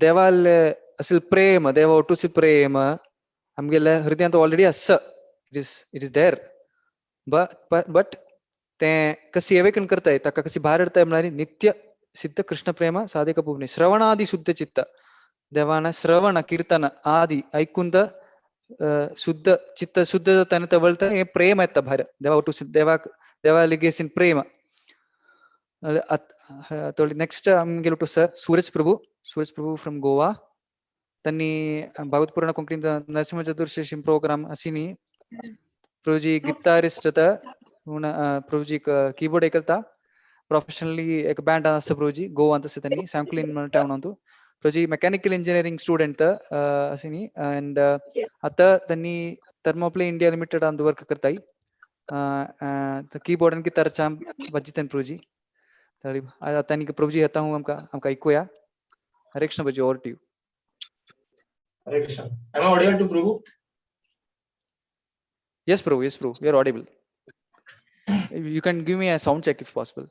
देवाले असेल प्रेम, देवा ओटूसी प्रेम आमगेले हृदयांत ऑलरेडी आसा, it is there, but तें कशी एवेकन करताय, ताका कशी भायर हाडताय म्हळ्यार नित्य सिद्ध कृष्ण प्रेम साध्य कबुनई श्रवणादि शुद्ध चित्त. देवान श्रवण कीर्तन आदी ऐकून शुद्ध चित्त शुद्ध जाता आनी तवळता हें प्रेम येता भायर, देवा ओटू देवाक देवा लिगेसीन प्रेम. नेक्स्ट आमगेलो to sir Suraj Prabhu, Suraj Prabhu from Goa. त्यांनी भागवत पुराण कोंकणी नरसिंह चतुर्शी प्रोग्राम असिनी प्रभुजी गिटारिस्ट प्रभुजी कीबोर्ड ऐकलता प्रोफेशनली एक बँड आसा प्रभुजी गोवांत आसा त्यांनी सांकुलीन म्हणून town अंतु. Prabhuji mechanical engineering student असिनी and आता त्यांनी थर्मोप्ले इंडिया लिमिटेड अंत वर्क करताय. कीबोर्ड आणि गिटार चाम वाजितन प्रभुजी. आता प्रभुजी येता हूँ आमकां आमकां ऐकूया. हरे Krishna Prabhuji, over to you. Hare Krishna. Am I audible to Prabhu? Yes, Prabhu. Yes, Prabhu. You are audible. You can give me a sound check if possible.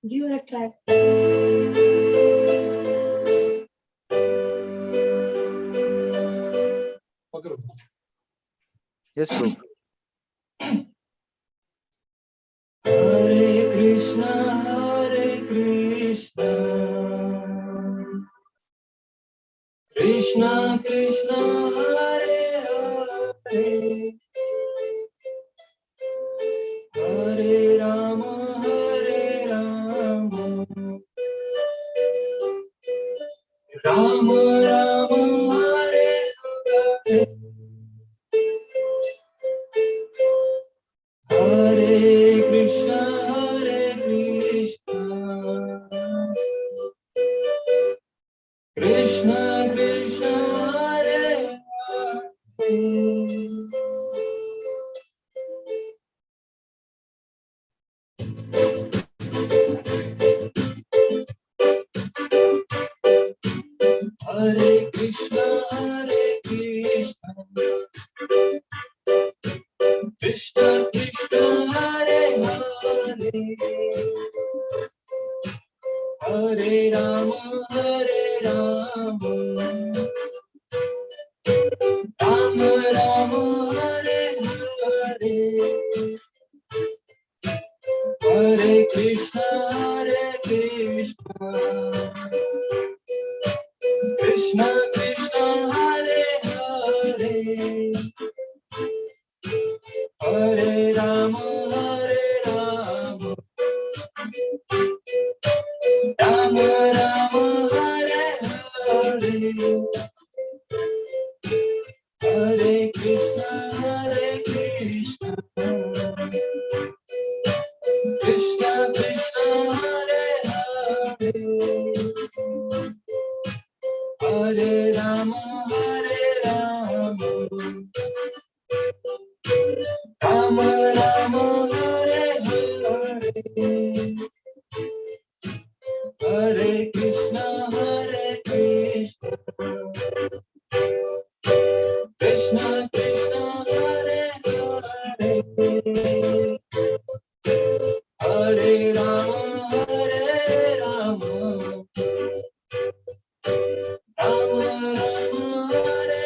Give it a try. Okay. Yes, Prabhu. Hare Krishna, Hare Krishna, Krishna Krishna, Hare Hare, Hare Rama, Hare Rama, Rama Rama, Hare Hare, Hare Krishna, Hare Krishna, Krishna Krishna, Hare Hare. Hare Krishna, Hare Krishna, Krishna Krishna, Hare Hare, Hare Rama, Hare Rama, Rama Rama, Hare Hare, Hare Krishna, Hare Krishna, Krishna Krishna, Hare Hare, Hare Rama, Hare Rama, Rama Rama, Hare Hare, Hare Krishna, Hare Krishna, Krishna Krishna, Hare Hare, Hare Rama, Hare Rama, Rama Rama, Hare Hare, Hare Krishna, Hare Krishna, Krishna Krishna, Hare Hare, Hare Rama, Hare Rama, Rama Rama, Hare Hare,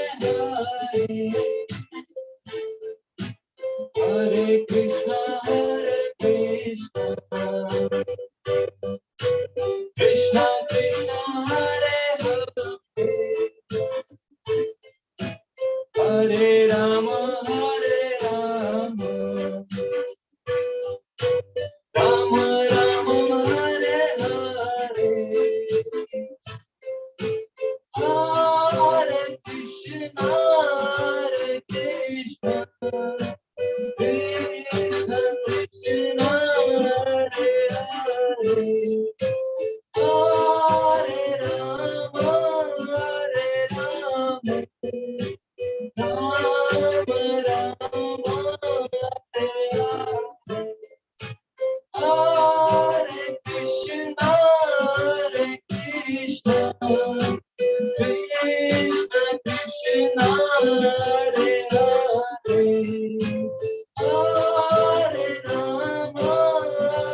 Hare Krishna, Hare Krishna, Krishna Krishna, Hare Hare, Hare Rama, Hare Rama, Rama Rama, Hare Hare, Hare Krishna, Hare Krishna, Krishna Krishna, Hare Hare, Hare Rama, Hare Rama, Rama Rama, Hare Hare, Hare Krishna, Hare Krishna, Krishna Krishna, Hare Hare, Hare Rama,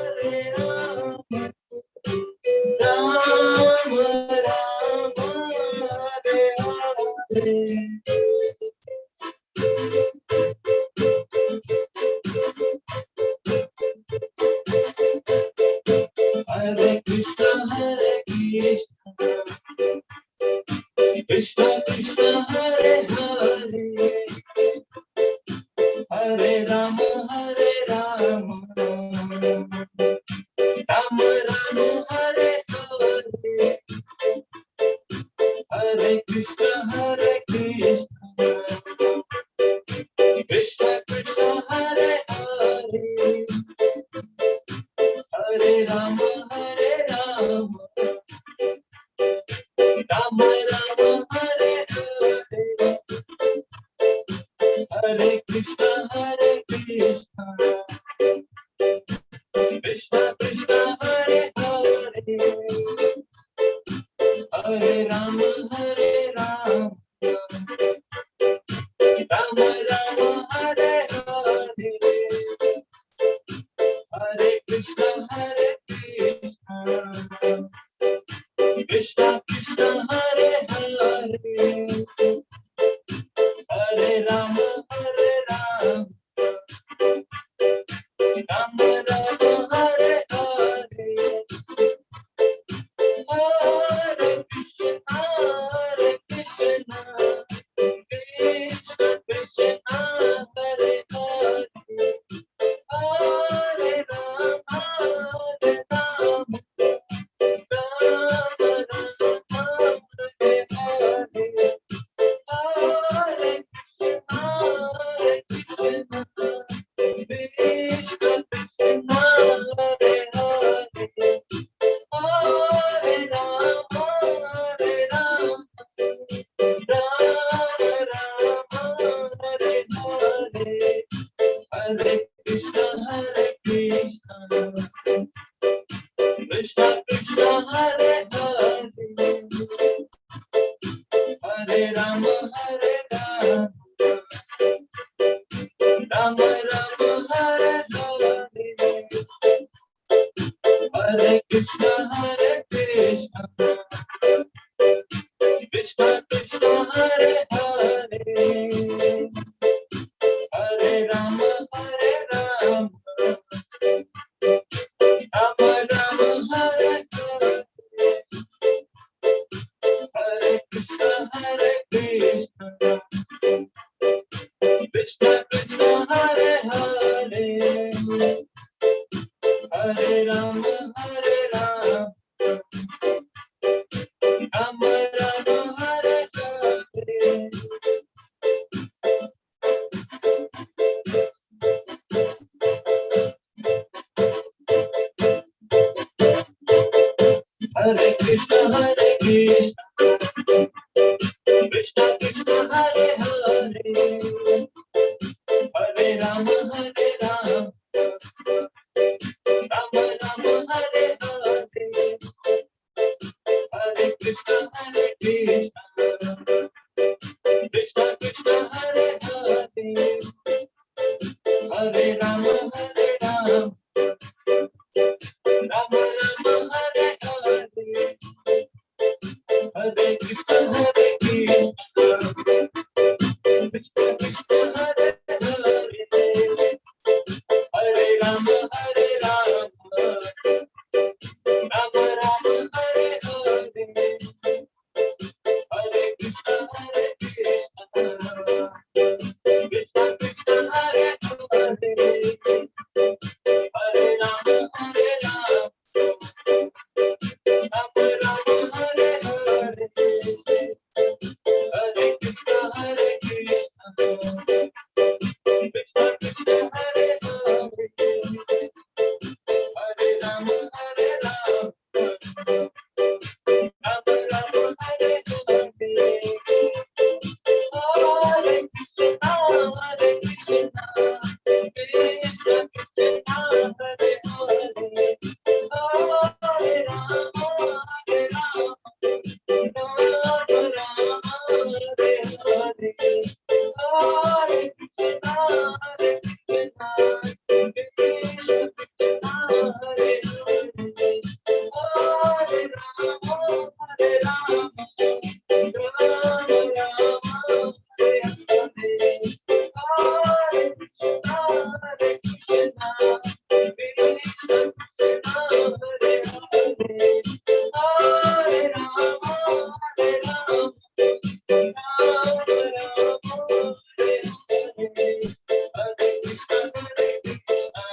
Hare Rama, Rama Rama, Hare Hare. Hare Krishna, Hare Krishna, Krishna Krishna, Hare Hare, Hare Rama, Hare Rama, Rama Rama, Hare Hare, Hare Krishna, Hare Krishna, Krishna Krishna, Hare Hare, Hare Rama, Hare Rama, Rama Rama, Hare Hare, Hare Krishna, Hare Krishna, Krishna Krishna, Hare Hare, Hare Rama, Hare Rama, Rama Rama, Hare Hare, Hare Krishna, Hare Krishna, Krishna Krishna, Hare Hare, Hare Rama, Hare Rama, Rama Rama, Hare Hare, Hare Krishna, Hare Krishna, Krishna Krishna, Hare Hare, Hare Rama, Hare Rama, Rama Rama, Hare Hare, Hare Krishna, Hare Krishna, Krishna Krishna, Hare Hare, Hare Rama, Hare Rama, Rama Rama, Hare Hare, Hare Krishna, Hare Krishna, Krishna Krishna, Hare Hare, Hare Ram Hare Ram Ram Ram Hare Hare Hare Krishna Hare Krishna Krishna Krishna Hare Hare Hare Ram Hare Ram Ram Ram Hare Hare Hare Krishna Hare Krishna Krishna Krishna Hare Hare Hare Ram Hare Ram Ram Ram Hare Hare. Hare Krishna Hare Krishna Krishna Krishna Hare Hare Hare Ram Hare Ram Ram Ram Hare Hare Hare Krishna Hare Krishna Krishna Krishna Hare Hare Hare Ram Hare Ram Ram Ram Hare Hare Hare Krishna Hare Krishna Krishna Krishna Hare Hare Hare Ram Hare Ram Ram Ram Hare Hare Hare Krishna Hare Krishna Krishna Krishna Hare Hare Hare Ram Hare Ram Ram Ram Hare Hare Hare Krishna Hare Krishna Krishna Krishna Hare Hare Hare Ram Hare Ram Ram Ram Hare Hare Hare Krishna Hare Krishna Krishna Krishna Hare Hare Hare Ram Hare Ram Ram Ram Hare Hare Hare Krishna Hare Krishna Krishna Krishna Hare Hare Hare Ram Hare Ram Ram Ram Hare Hare Hare Krishna Hare Krishna Krishna Krishna Hare Hare Hare Ram Hare Ram Ram Ram Hare Hare Hare Krishna Hare Krishna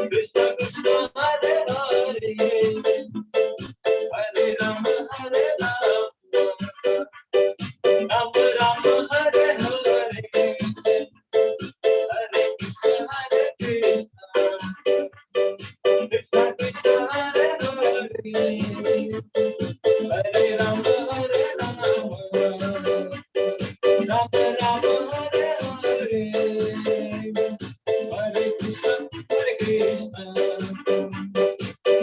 Krishna Krishna Hare Hare Hare Ram Hare Ram Ram Ram Hare Hare Hare Krishna Hare Krishna Krishna Krishna Hare Hare Hare Ram Hare Ram Ram Ram Hare Hare Hare Krishna Hare Krishna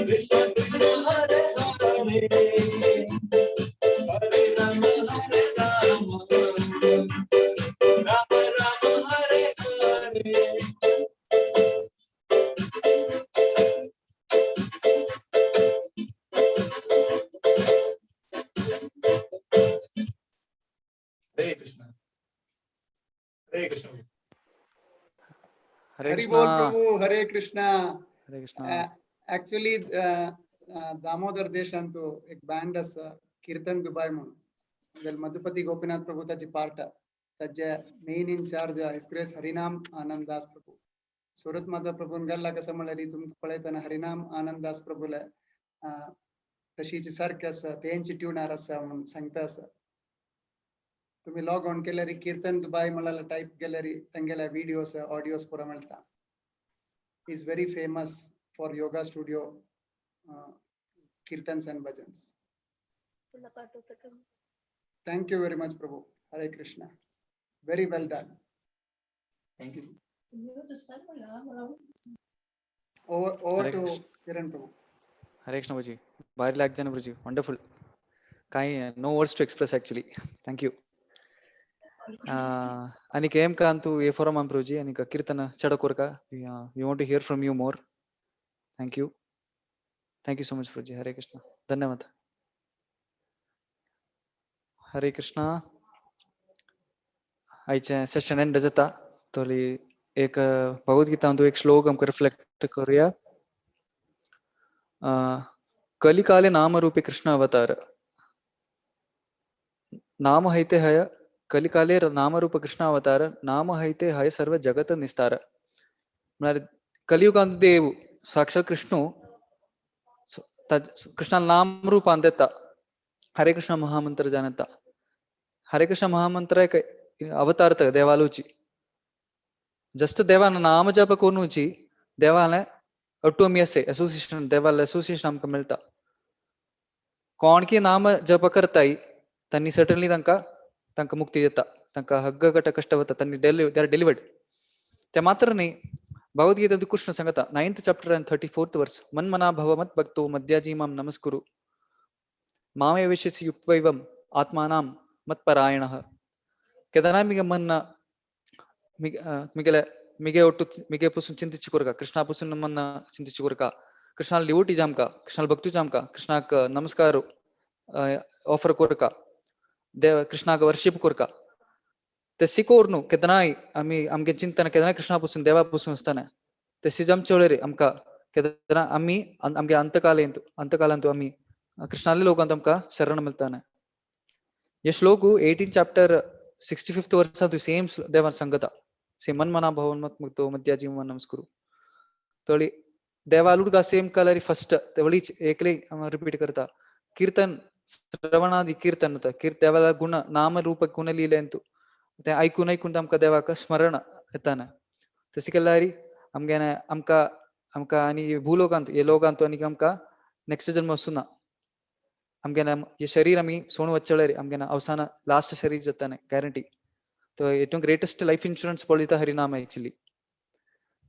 Krishna Krishna Hare Hare Hare Ram Hare Ram Ram Ram Hare Hare. Hare Krishna. Hare Krishna. Hare Hari Krishna बोल प्रभु हरे कृष्णा। हरे कृष्णा। Actually Damodar देशांत एक बँड आसा कीर्तन दुबाय म्हणून, मधुपती गोपीनाथ प्रभू ताची पार्ट, ताजे main incharge his grace Harinam Anand Das Prabhu. Surat Mata प्रभून गल्ला कसं म्हणल्यार तुमकां पळयतना हरिनाम आनंद दास प्रभूले तशीची सारकें आसा, तेंची ट्युनार आसा म्हणून सांगता आसा. तुम्ही लॉग ऑन केल्यार कीर्तन दुबाय म्हळ्यार टायप केल्यार तेंगेले व्हिडियोज ऑडियोज पुरा मेळटा. Is very famous for yoga studio kirtans and bhajans. Thank you very much Prabhu. Hare Krishna. Very well done. Thank you. Over Hare to Krishna. Kiran Prabhu. Hare Krishna Prabhuji. भारी लागजान प्रभुजी, वंडरफुल. कांय no words to express actually. Thank you. आणि केम का अंतु ए फोरम आम प्रभुजी आणि कीर्तन चढ कोरका, we want to hear from you more. Thank you, thank you so much Prabhuji. Hare Krishna, धन्यवाद. हरे कृष्णा. आयचें सेशन एंड जाता तोली एक भगवद्गीता एक श्लोक आमकां रिफ्लेक्ट करूया. कलिकाले नाम रूपे कृष्ण अवतार, नाम हैते हय कलिकाले नाम रूप कृष्ण अवतार, नाम हैते हय सर्व जगत निस्तार. म्हळ्यार कलियुगांत देव साक्षात कृष्णू कृष्णा नाम रूपान देता, हरे कृष्ण महामंत्र जाणता. हरे कृष्ण महामंत्र एक अवतार देवालूची, जस्ट देवान नाम जप करूची देवाले अटोमी असे असोसिएशन, देवाला असोसिएशन आमकां मेळटा. कोण की नाम जप करताय त्यांनी सर्टनली तांकां तांकां मुक्ती येता, तांकां हग्ग गट कष्ट वता, त्यांनी they are delivered. ते मात्र न्ही, भगवद्गीतेंत कृष्ण सांगता 9th chapter and 34th verse, मन्मना भव मत् भक्तो मद्याजी मां नमस्कुरु मामे विशेष युक्त्वैवं आत्मानां मत्परायणः. केदना मिगे मन्न मिगेले मिगे ಒಟ್ಟು मिगे पुसून चिंतिची कोरका, कृष्णा पुसून मन्न चिंतिची कोरका, कृष्णाला डिवोटी जामका, कृष्णाला भक्तू जामका, कृष्णाक नमस्कार ऑफर कोरका, देव कृष्णाक वर्शिप कोरका. ते शिकोवनु केदनाय आमी आमगे चिंतन केदना कृष्णा पुसून देवा पुसून आसतना ते जमचे वेळेर आमकां केदना आमी आमगे अंतकालेंत अंतकालांतु आमी कृष्णाले लोकांत आमकां शरण मेळटाना. हे श्लोक 18 चॅप्टर 65th वर्सांत सेम देवान सांगता, सेम मन्मना भवन मत मुक्तो मध्या जीवन नमस्कुरु. तळी देवालुडगा सेम कलरी फर्स्ट तेवळीच एकले रिपीट करता. कीर्तन श्रवणादी कीर्तन देवाला गुण नाम रूप गुण लिहिलेंतु ते ऐकून ऐकून आमकां देवाक स्मरण येताना. तशें केल्यार आमगे आमकां आमकां आनी भूलोकांत हे लोकांत आनी आमकां नेक्स्ट जन्म आसूना. आमगे हे शरीर आमी सोडून वचले आमगे अवसान लास्ट शरीर जाताना गॅरंटी. तो ഏറ്റവും ग्रेटेस्ट लाइफ इन्शुरन्स पॉलिसी हरिनाम एक्चुअली.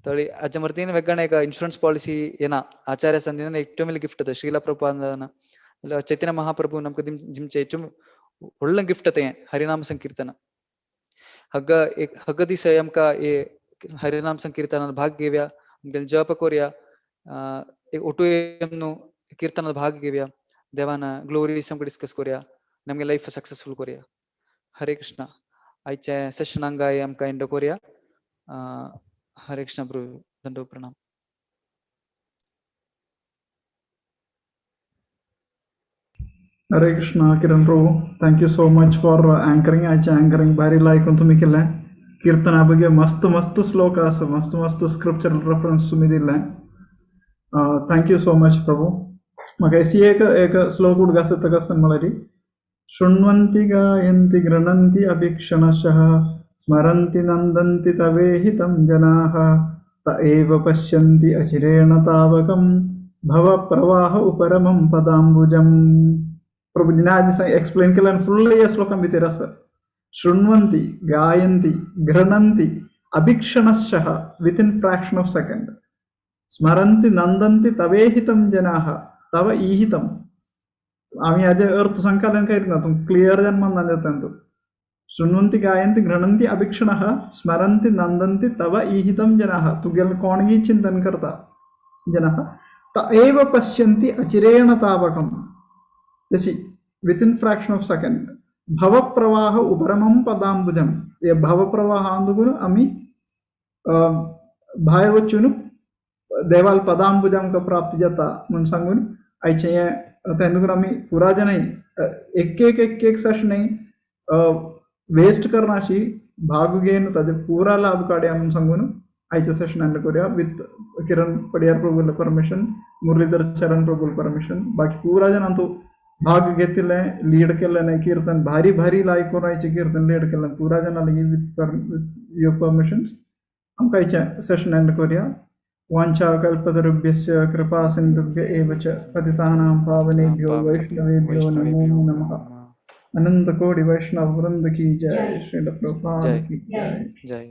तळी हाजे मर्दीन वेगळें एक इन्शुरन्स पॉलिसी येना. आचार्य संदिन ഏറ്റവും വലിയ गिफ्ट श्रीला प्रभुपादाನ ಚೈತನ್ಯ ಮಹಾಪ್ರಭು ನಮ್ಗೆ ಜಿಮ್ಚೆ ಹೆಚ್ಚು ಒಳ್ಳೆ ಗಿಫ್ಟ್ ಅತೆ ಹರಿನಾಮ ಸಂಕೀರ್ತನ. ಹಗ್ಗ ಹಗ್ಗ ದಿವಸ आमकां हे हरिनाम संकीರ್ತನ भाग घेवया, आमगे जप करूया, ಒಟ್ಟು कीರ್ತನದ भाग घेवया, देवान ग्लोरीस आमकां डिस्कस करूया, नमगे लायफ सक्सेसफुल करूया. हरे कृष्ण. आयचे सेशन हांगा आमकां एंड करूया. हरे कृष्ण प्रभु, दंडो प्रणाम. Hare Krishna Kiran Prabhu, thank you so much for anchoring. आयचे अँकरिंग भारी लायक तुम्ही केलें. कीर्तना ಬಗ್ಗೆ मस्त मस्त श्लोक आसा, मस्त मस्त स्क्रिप्चरल रेफरन्स तुम्ही दिले. Thank you so much Prabhu. म्हाका एसी एक एक श्लोक उडगास येता म्हळ्यार शृण्वन्ति गायन्ति गृह्णन्ति अभिक्षणशः स्मरन्ति नन्दन्ति तवेहितं जनाः त एव पश्यन्ति अचिरेण तावकं भव प्रवाह उपरमं पदाम्बुजम्. प्रभुजीने आधी एक्सप्लेन केलं आणि फुल या श्लोकां भितर आसा. शृण्वन्ति गायन्ति गृह्णन्ति अभिक्षणशः विथिन फ्रॅक्शन ऑफ सेकंड स्मरन्ति नन्दन्ति तवेहितं जनाः तव ईहितं. आम्ही हाजे अर्थ संकलन करीत ना, तुमकां क्लियर जावन मनान जाता तूं. शृण्वन्ति गायन्ति गृह्णन्ति अभिक्षणः स्मरन्ति नन्दन्ति तव ईहितं जनाः, तुगेले कोणगी चिंतन करता जनाः त एव पश्यन्ति अचिरेण तावकं तशी विथिन फ्रॅक्शन ऑफ सेकंड भवप्रवाह उपरमं पदांबुजम. हे भवप्रवाह अंदुकून आमी भायर वचून देवाल पदांबुज आमकां प्राप्त जाता म्हूण सांगून आयचें हें तें आमी पुरा जाणां एक एक एक एक सेशन वेस्ट करनाशी भाग घेवन ताजे पुरा लाभ काडया म्हूण सांगून आयचें सेशन एंड करूया विथ किरण पडियार प्रभूले परमिशन, मुरलीधर चरण प्रभूले परमिशन. बाकी पुरा जाणां तूं भाग घेतिल्लें, लीड केल्लें कीर्तन भारी भारी लायक करून आयचें कीर्तन लीड केल्लें पुरा जाणां लागीं विथ your permissions आमकां आयचें सेशन एंड करूया. वाञ्छा कल्पतरुभ्यश्च कृपा सिन्धुभ्य एव च पतितानां पावनेभ्यो वैष्णवेभ्यो नमो नमः. अनंत कोटि वैष्णव वृंद की जय. श्रील प्रभुपाद की जय. जय.